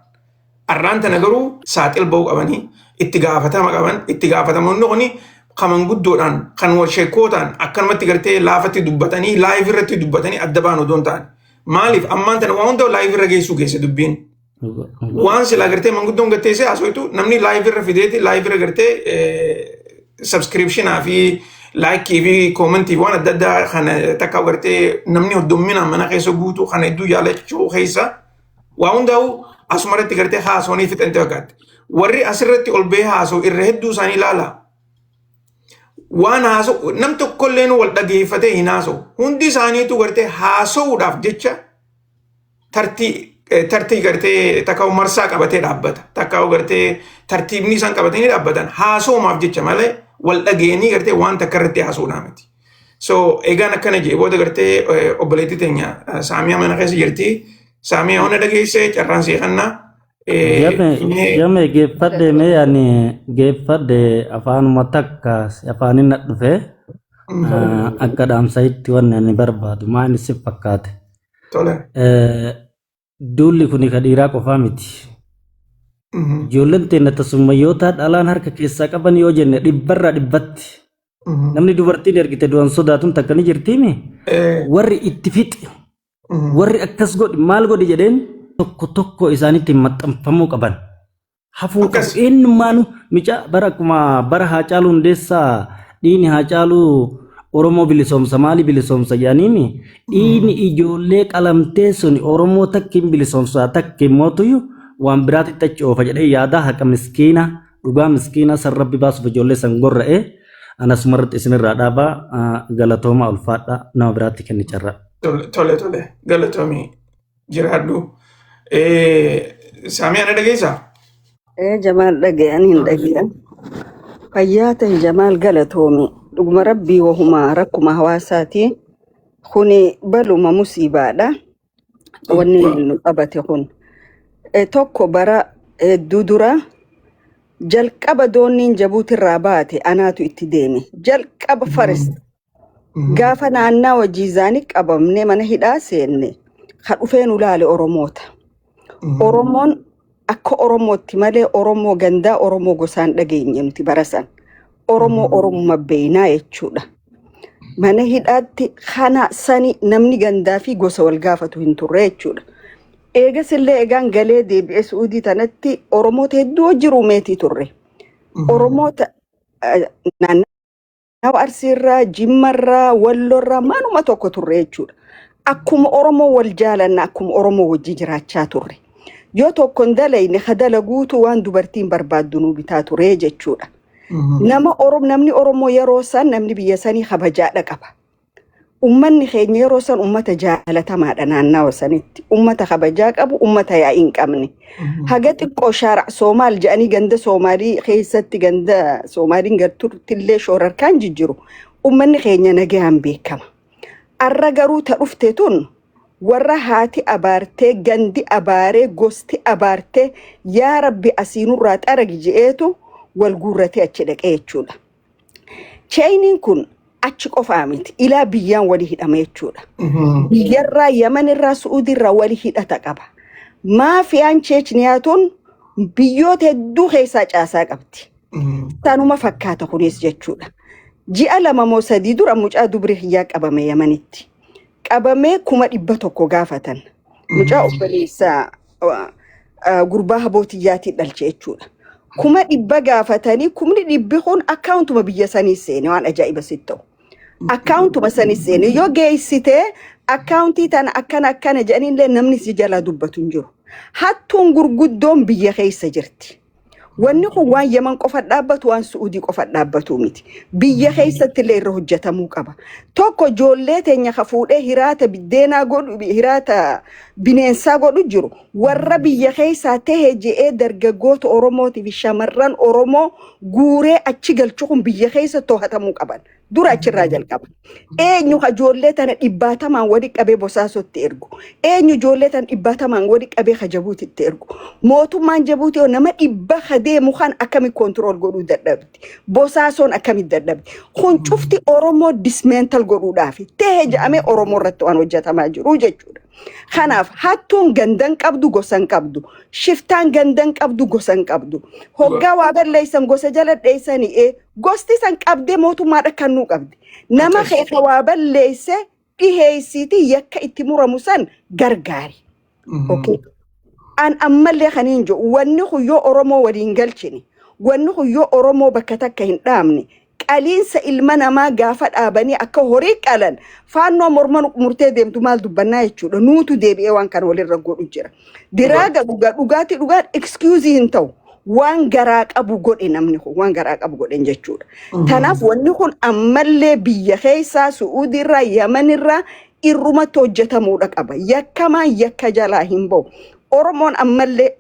Arraan tana garuu saaxil ba'uu qabanii itti gaafatama qaban. Itti gaafatamoonni kuni kan manguddoodhaan kan wal sheekootaan akkanumatti gartee laafatti dubbatanii live irratti dubbatanii adda ba'an odoo hin ta'an. Maaliif ammaan tana waan hunda live irra geessuu geesse dubbiin. Waan silaa gartee manguddoon gartee haasoftu namni live irra fideeti live irra gartee subscriptionaa fi likeii fi commentii waan adda addaa kana takka gartee namni hedduminaan mana keessa guutuu kana hedduu jaalachuu keessa waa hundaa'u asumarratti gartee haasawanii fixante fakkaatti. Warri asirratti ol ba'ee haasa'u irra hedduu isaanii ilaala. Waan haasa'u nam tokkollee wal dhageeffatee hin haasa'u. Hundi isaaniitu gartee haasa'uudhaaf jecha tartii gartee takka marsaa qabatee dhaabbata. Takka gartee tartiibni isaan qabatanii dhaabbatan haasa'umaaf jecha malee wal dhageenii gartee waan takka irratti haasa'uudhaa miti. So egaan akkana jee booda gartee obboleettii teenya Saamiyaa mana keessa jirti. Saamiyaa, hona dhageessee carraan seeqannaa.
Yame geeffadhe, mee ani geeffadhe, afaanuma takka afaanin na dhufe akka dhaamsa'itti wanni ani barbaadu maa inni si fakkaate.
Tole.
Duulli kun ka dhiiraa qofaa miti. Ijoolleen teenya tasummayyoota dhalaan harka keessaa qaban yoo jenne dhibbarraa dhibbatti. Namni dubartiin ergite du'an sodaatun takka ni jirtiimi. Warri itti fixe, warri akkas godhi maal godhi jedheen tokko tokko isaanitti maxxanfamuu qaban. Hafuu qabu. Eenyummaanu mica bara akkuma bara Haacaaluu Hundeessaa dhiini Haacaaluu Oromoo bilisoomsa maali bilisoomsa jedhaniimi, dhiini ijoollee qalamtee sun Oromoo takkiin bilisoomsa takkiin mootuyyuu waan biraatitti achi oofa jedhee yaada. Haqa miskiina, dhugaa miskiina san rabbi baasuuf ijoollee san gorra'ee anasumarratti isinirraa dhaabaa. Galatooma, ulfaadha, nama biraatti kenni carraa.
Tole, galatoomii, jiraadhu. Saamiyaa, na dhageessaa?
Ee Jamaal, dhaga'an hin dhaga'an. Fayyaa ta'e Jamaal, galatoomi. Dhuguma rabbii wahuma rakkuma hawaasaati. Kuni baluma musiibaadha. Wanni nu qabate kun. Tokko bara hedduu dura jalqaba doonniin Jabuutirraa baate anaatu itti deeme. Jalqaba first gaafa naannawa Jiizaanii qabamnee mana hidhaa seenne ka dhufee nu laale Oromoota. Oromoon akka Oromootti malee Oromoo gandaa, Oromoo gosaan dhageenye nuti barasan. Oromoo Oromuma beeynaa jechuudha. Mana hidhaatti kana sani namni gandaa fi gosa wal gaafatu hin turre jechuudha. Eegas illee egaan galee deebi'ee Su'uudii tanatti Oromoota hedduu jiru meetii turre. Oromoota naannawa Arsiirraa, Jimmarraa, Walloorraa manuma tokko turre jechuudha. Akkuma Oromoo wal jaalanna, akkuma Oromoo wajji jiraachaa turre. Yoo tokko hin dalayne ka dalaguutu waan dubartiin barbaaddu nuu bitaa ture jechuudha. Nama Oromoo, namni Oromoo yeroo san, namni biyya sanii kabajaadha qaba. Ummanni keenya yeroo san ummata jaalatamaadha naannawa sanitti. Ummata kabajaa qabu, ummata yaa'ii hin qabne. Haga xiqqoo shaara Soomaal jedhanii ganda Soomaalii keessatti, ganda Soomaaliin gartuutti illee shoorarkaan jijjiru. Ummanni keenya nagaan beekama. Arra garuu ta dhufte tun warra haati abaartee, gandi abaaree, gosti abaartee, yaa rabbi asiinurraa xaragi je'eetu wal guurratee achi dhaqee jechuudha. Chainiin kun achi qofaa miti. Ilaa biyyaan walii hidhama jechuudha. Biyyarraa, Yamanirraa, Su'uudirraa walii hidhata qaba. Maafiyaan Cheechniyaa tun biyyoota hedduu keessaa caasaa qabdi. Sanuma fakkaata kunis jechuudha. Ji'a 2 moo 3 dura mucaa dubri hiyyaa qabame Yamanitti. Qabamee 100,000 gaafatan. Mucaa obboleessa gurbaa habootiyyaatiin dhalche jechuudha. 100,000 gaafatanii, 100,000 kun akkaawuntuma biyya sanii seene, waan ajaa'iba sitti ta'u. Akkaawuntuma sanii seene, yoo geessitee akkaawuntii tana akkana akkana jedhaniillee namni si jalaa dubbatu hin jiru. Hattuun gurguddoon biyya keessa jirti. Wanni kun waan Yaman qofa dhaabbatu, waan Su'uudii qofa dhaabbatu miti. Biyya keessatti illee irra hojjetamuu qaba. Tokko ijoollee teenya ka fuudhee hiraata biddeenaa godhu, hiraata bineensaa godhu jiru. Warra biyya keessaa tahe je'ee dargaggoota Oromootii fi shamarran Oromoo guuree achi galchu kun biyya keessa to'atamuu qaban. Dura achirraa jalqaba. Eenyu ka ijoollee tana dhibbaatamaan wali qabee Bosaasotti ergu? Eenyu ijoollee tana dhibbaatamaan wali qabee ka Jabuutitti ergu? Mootummaan Jabuutii hoo nama 100 ka deemu kan akkami control godhuu dadhabdi? Bosaasoon akkamitti dadhabdi? Kun cufti Oromoo dismantle godhuudhaafi ta'e jedhamee Oromoo irratti waan hojjetamaa jiru jechuudha. Kanaaf hattuun gandan qabdu, gosa hin qabdu. Shiftaan gandan qabdu, gosa hin qabdu. Hoggaa waa balleessan gosa jala dheessanii gosti san qabdee mootummaadha kan nuu qabdi. Nama keessa waa balleesse dhiheessiiti, yakka itti muramu san gargaari. Okay. An ammallee kan hin jiru, wanni kun yoo Oromoo waliin galchine, wanni kun yoo Oromoo bakka takka hin dhaabne, qaliinsa ilma namaa gaafa dhaabanii akka horii qalan, faannoo morma murtee deemtu maal dubbannaa jechuudha. Nuutu deebi'ee waan kana walirra godhu jira. Diraaga dhugaa dhugaatii dhugaan excuse hin ta'u. Waan garaa qabu godhe, namni kun waan garaa qabu godhen jechuudha. Kanaaf wanni kun ammallee biyya keessaa, Su'uudirraa, Yamanirraa irrumatti hojjetamuudha qaba. Yakkamaan yakka jalaa hin bahu. Oromoon ammallee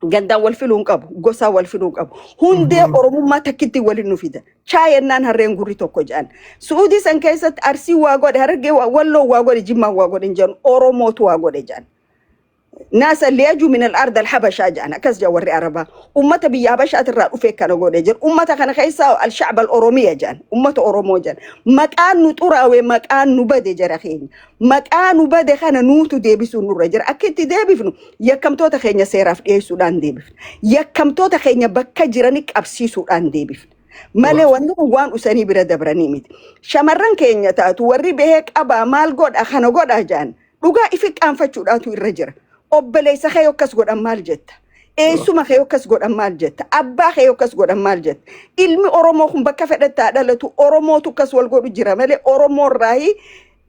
gandaan wal filuu hin qabu, gosaan wal filuu hin qabu. Hundee Oromummaa takkitti waliin nu fida. Chaayennaan harreen gurri tokko jedhan. Su'uudii san keessatti Arsii waa godhe, Harargee waa, Walloo waa godhe, Jimmaan waa godhe hin jedhan. Oromootu waa godhe jedhan. Naasa liyaju min al-ard al-habashaa jedhan, akkas jedhan warri Arabaa. Ummata biyya Habashaatirraa dhufee kana godhe jedhu. Ummata kana keessaa al-shacba al-Oromiya jedhan. Ummata Oromoo jedhan. Maqaan nu xuraawe, maqaan nu bade jara keenya. Maqaa nu bade kana nuutu deebisuun nurra jira. Akka itti deebifnu yakkamtoota keenya seeraaf dhiyeessuudhaan deebifna. Yakkamtoota keenya bakka jiranii qabsiisuudhaan deebifna. Malee wanni kun waan usanii bira dabranii miti. Shamarran keenya taatu warri bahee qabaa maal godha kana godha jedhan, dhugaa ifi qaanfachuudhaatu irra jira. Obboleessa kee akkas godhan maal jetta? Eessuma kee akkas godhan maal jetta? Abbaa kee akkas godhan maal jetta? Ilmi Oromoo kun bakka fedhatti haa dhalatu, Oromootu akkas wal godhu jira malee Oromoo irraayi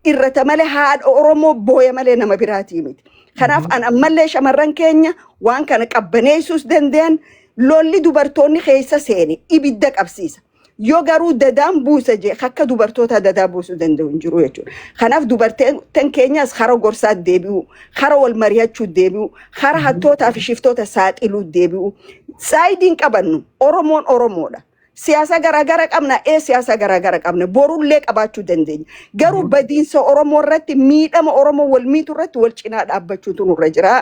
irrata malee, haadha Oromoo booya malee nama biraatii miti. Kanaaf an ammallee shamarran keenya waan kana qabbaneessuus danda'an, lolli dubartoonni keessa seene ibidda qabsiisa. Yoo garuu dadaan buusa jee akka dubartoota dadaa buusuu danda'u hin jiru jechuudha. Kanaaf dubartoota keenyas kara gorsaa deebi'u, kara wal mari'achuu deebi'u, kara hattootaa fi shiftoota saaxiluu deebi'u. Sideiin qabannu Oromoon Oromoodha. Siyaasa garaagara qabna, ee siyaasa garaagara qabna, borullee qabaachuu dandeenya. Garuu badiinsa Oromoo irratti, miidhama Oromoo wal miitu irratti wal cinaa dhaabbachuutu nurra jira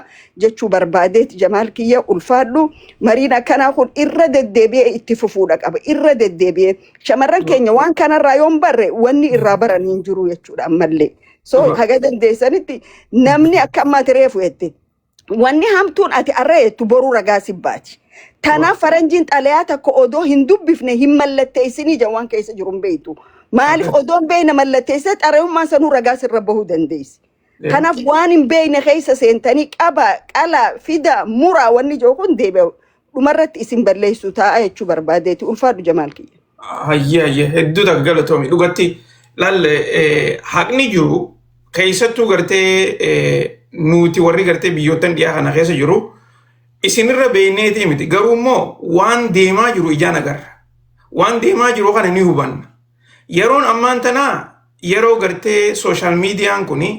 jechuu barbaadeeti. Jamaal kiyya, ulfaadhu. Mariin akkanaa kun irra deddeebi'ee itti fufuudha qaba. Irra deddeebi'ee shamarran keenya waan kanarraa yoon barre, wanni irraa baran hin jiru jechuudha ammallee. So haga dandeessanitti namni akka ammaati reefu jette. Wanni hamtuun ati arra jettu boruu ragaa si baati. Tanaaf faranjiin xalayaa takka odoo hin dubbifne hin mallatteessinii ija waan keessa jiru hin beektu. Maaliif odoo hin beekne mallatteessee xalayummaan sanuu ragaa sirra bahuu dandeessi. Kanaaf waan hin beekne keessa seentanii qaba, qala, fida, muraa wanni jiru kun deebi'a. Dhumarratti isin balleessuu ta'a jechuu barbaadeeti. Ulfaadhu, Jamaal kiyya.
Hayyee, hedduu takka galatoomi. Dhugatti laalle, haqni jiru keessattuu gartee nuti warri gartee biyyoottan dhiyaa kana keessa jiru isinirra beekneetii miti. Garuu immoo waan deemaa jiru ijaan agarra. Waan deemaa jiru kana ni hubanna. Yeroon ammaan tanaa yeroo gartee social mediaan kuni,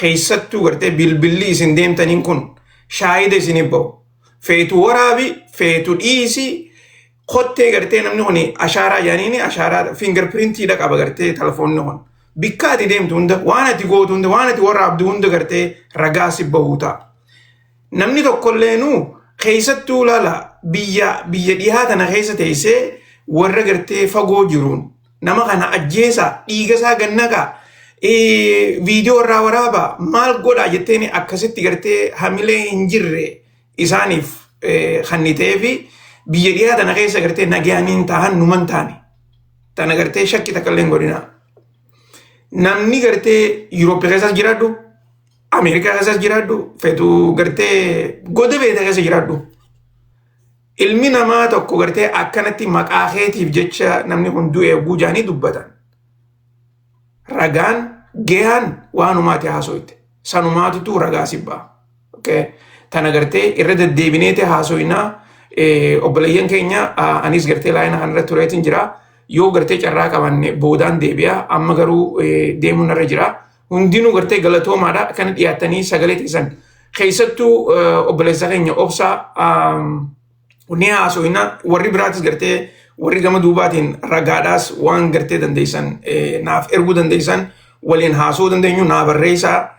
keessattuu gartee bilbilli isin deemtaniin kun shaahida isiniif bahu. Feetu waraabi, feetu dhiisi, kottee gartee namni kun ashaaraa jedhaniini ashaaraa fingerprintiidha qaba gartee telefoonni kun. Bikka ati deemtu hunda, waan ati gootu hunda, waan ati waraabdu hunda gartee ragaa si bahuu ta'a. Namni tokkolleenu keessattuu laala, biyya dhihaa tana keessa teessee warra gartee fagoo jiruun nama kana ajjeesaa, dhiiga isaa gannaqaa, viidiyoo irraa waraabaa, maal godhaa jetteen akkasitti gartee hamilee hin jirre isaaniif kannitee fi biyya dhihaa tana keessa gartee nagaaniin tahan numan taane. Tana gartee shakki takka illee hin godhinaa. Namni gartee Yuurooppii keessas jiraadhu, Ameerikaa keessas jiraadhu, feetu gartee goda beekte keessa jiraadhu. Ilmi namaa tokko gartee akkanatti maqaa keetiif jecha namni kun du'e guujaanii dubbatan. Ragaan gahaan waanumaati haasoyte. Sanumaatutu ragaa sibbaa. Tana gartee irra deddeebineeti haasoynaa. Obboleeyyan keenya, anis gartee laayina kanarra tureetiin jira. Yoo gartee carraa qabanne boodaan deebi'a. Amma garuu deemuun irra jira. Hundinuu gartee galatoomaadha. Kana dhiyaattanii sagalee teessan. Keessattuu obboleessa keenya obsaa ni haasoyna. Warri biraatis gartee warri gama duubaatiin ragaadhaas waan gartee dandeessan naaf erguu dandeessan, waliin haasoo dandeenyu naa barreessaa.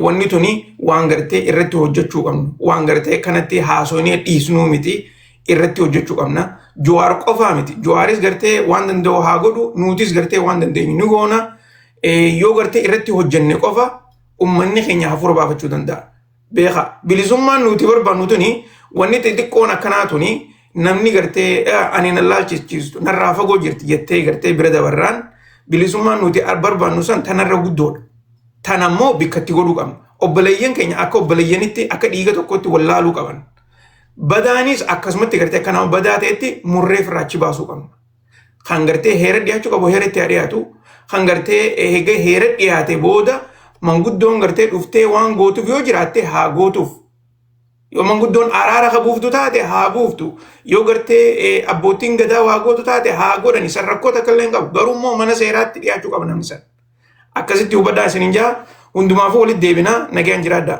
Wanni tuni waan gartee irratti hojjechuu qabnu, waan gartee kanatti haasoynee dhiisnuu miti, irratti hojjechuu qabna. Jawaar qofaa miti. Jawaaris gartee waan danda'u haa godhu, nutis gartee waan dandeenyu ni goona. Yoo gartee irratti hojjenne qofa ummanni keenya hafuura baafachuu danda'a. Beeka, bilisummaan nuti barbaannu tuni wanni xixiqqoon akkanaa tuni namni gartee ani na laalchichiistu, narraa fagoo jirti jettee gartee bira dabarraan, bilisummaan nuti barbaannu san tanarra guddoodha. Tanammoo bikkatti godhuu qabna. Obboleeyyan keenya akka obboleeyyanitti, akka dhiiga tokkotti wallaaluu qaban. Badaanis akkasumatti gartee akka nama badaa ta'etti murree firraa achi baasuu qabna. Kan gartee heera dhiyaachuu qabu heera itti haa dhiyaatu. Kan gartee eega heera dhiyaate booda manguddoon gartee dhuftee waan gootuuf yoo jiraatte haa gootuuf. Yoo manguddoon araara ka buuftu taate haa buuftu. Yoo gartee abbootiin gadaa waa gootu taate haa godhani. San rakkoo takka illee hin qabu. Garuu immoo mana seeraatti dhiyaachuu qaba namni san. Akkasitti hubadhaa isiniin jaa. Hundumaafuu walitti deebinaa, nagaan jiraadhaa.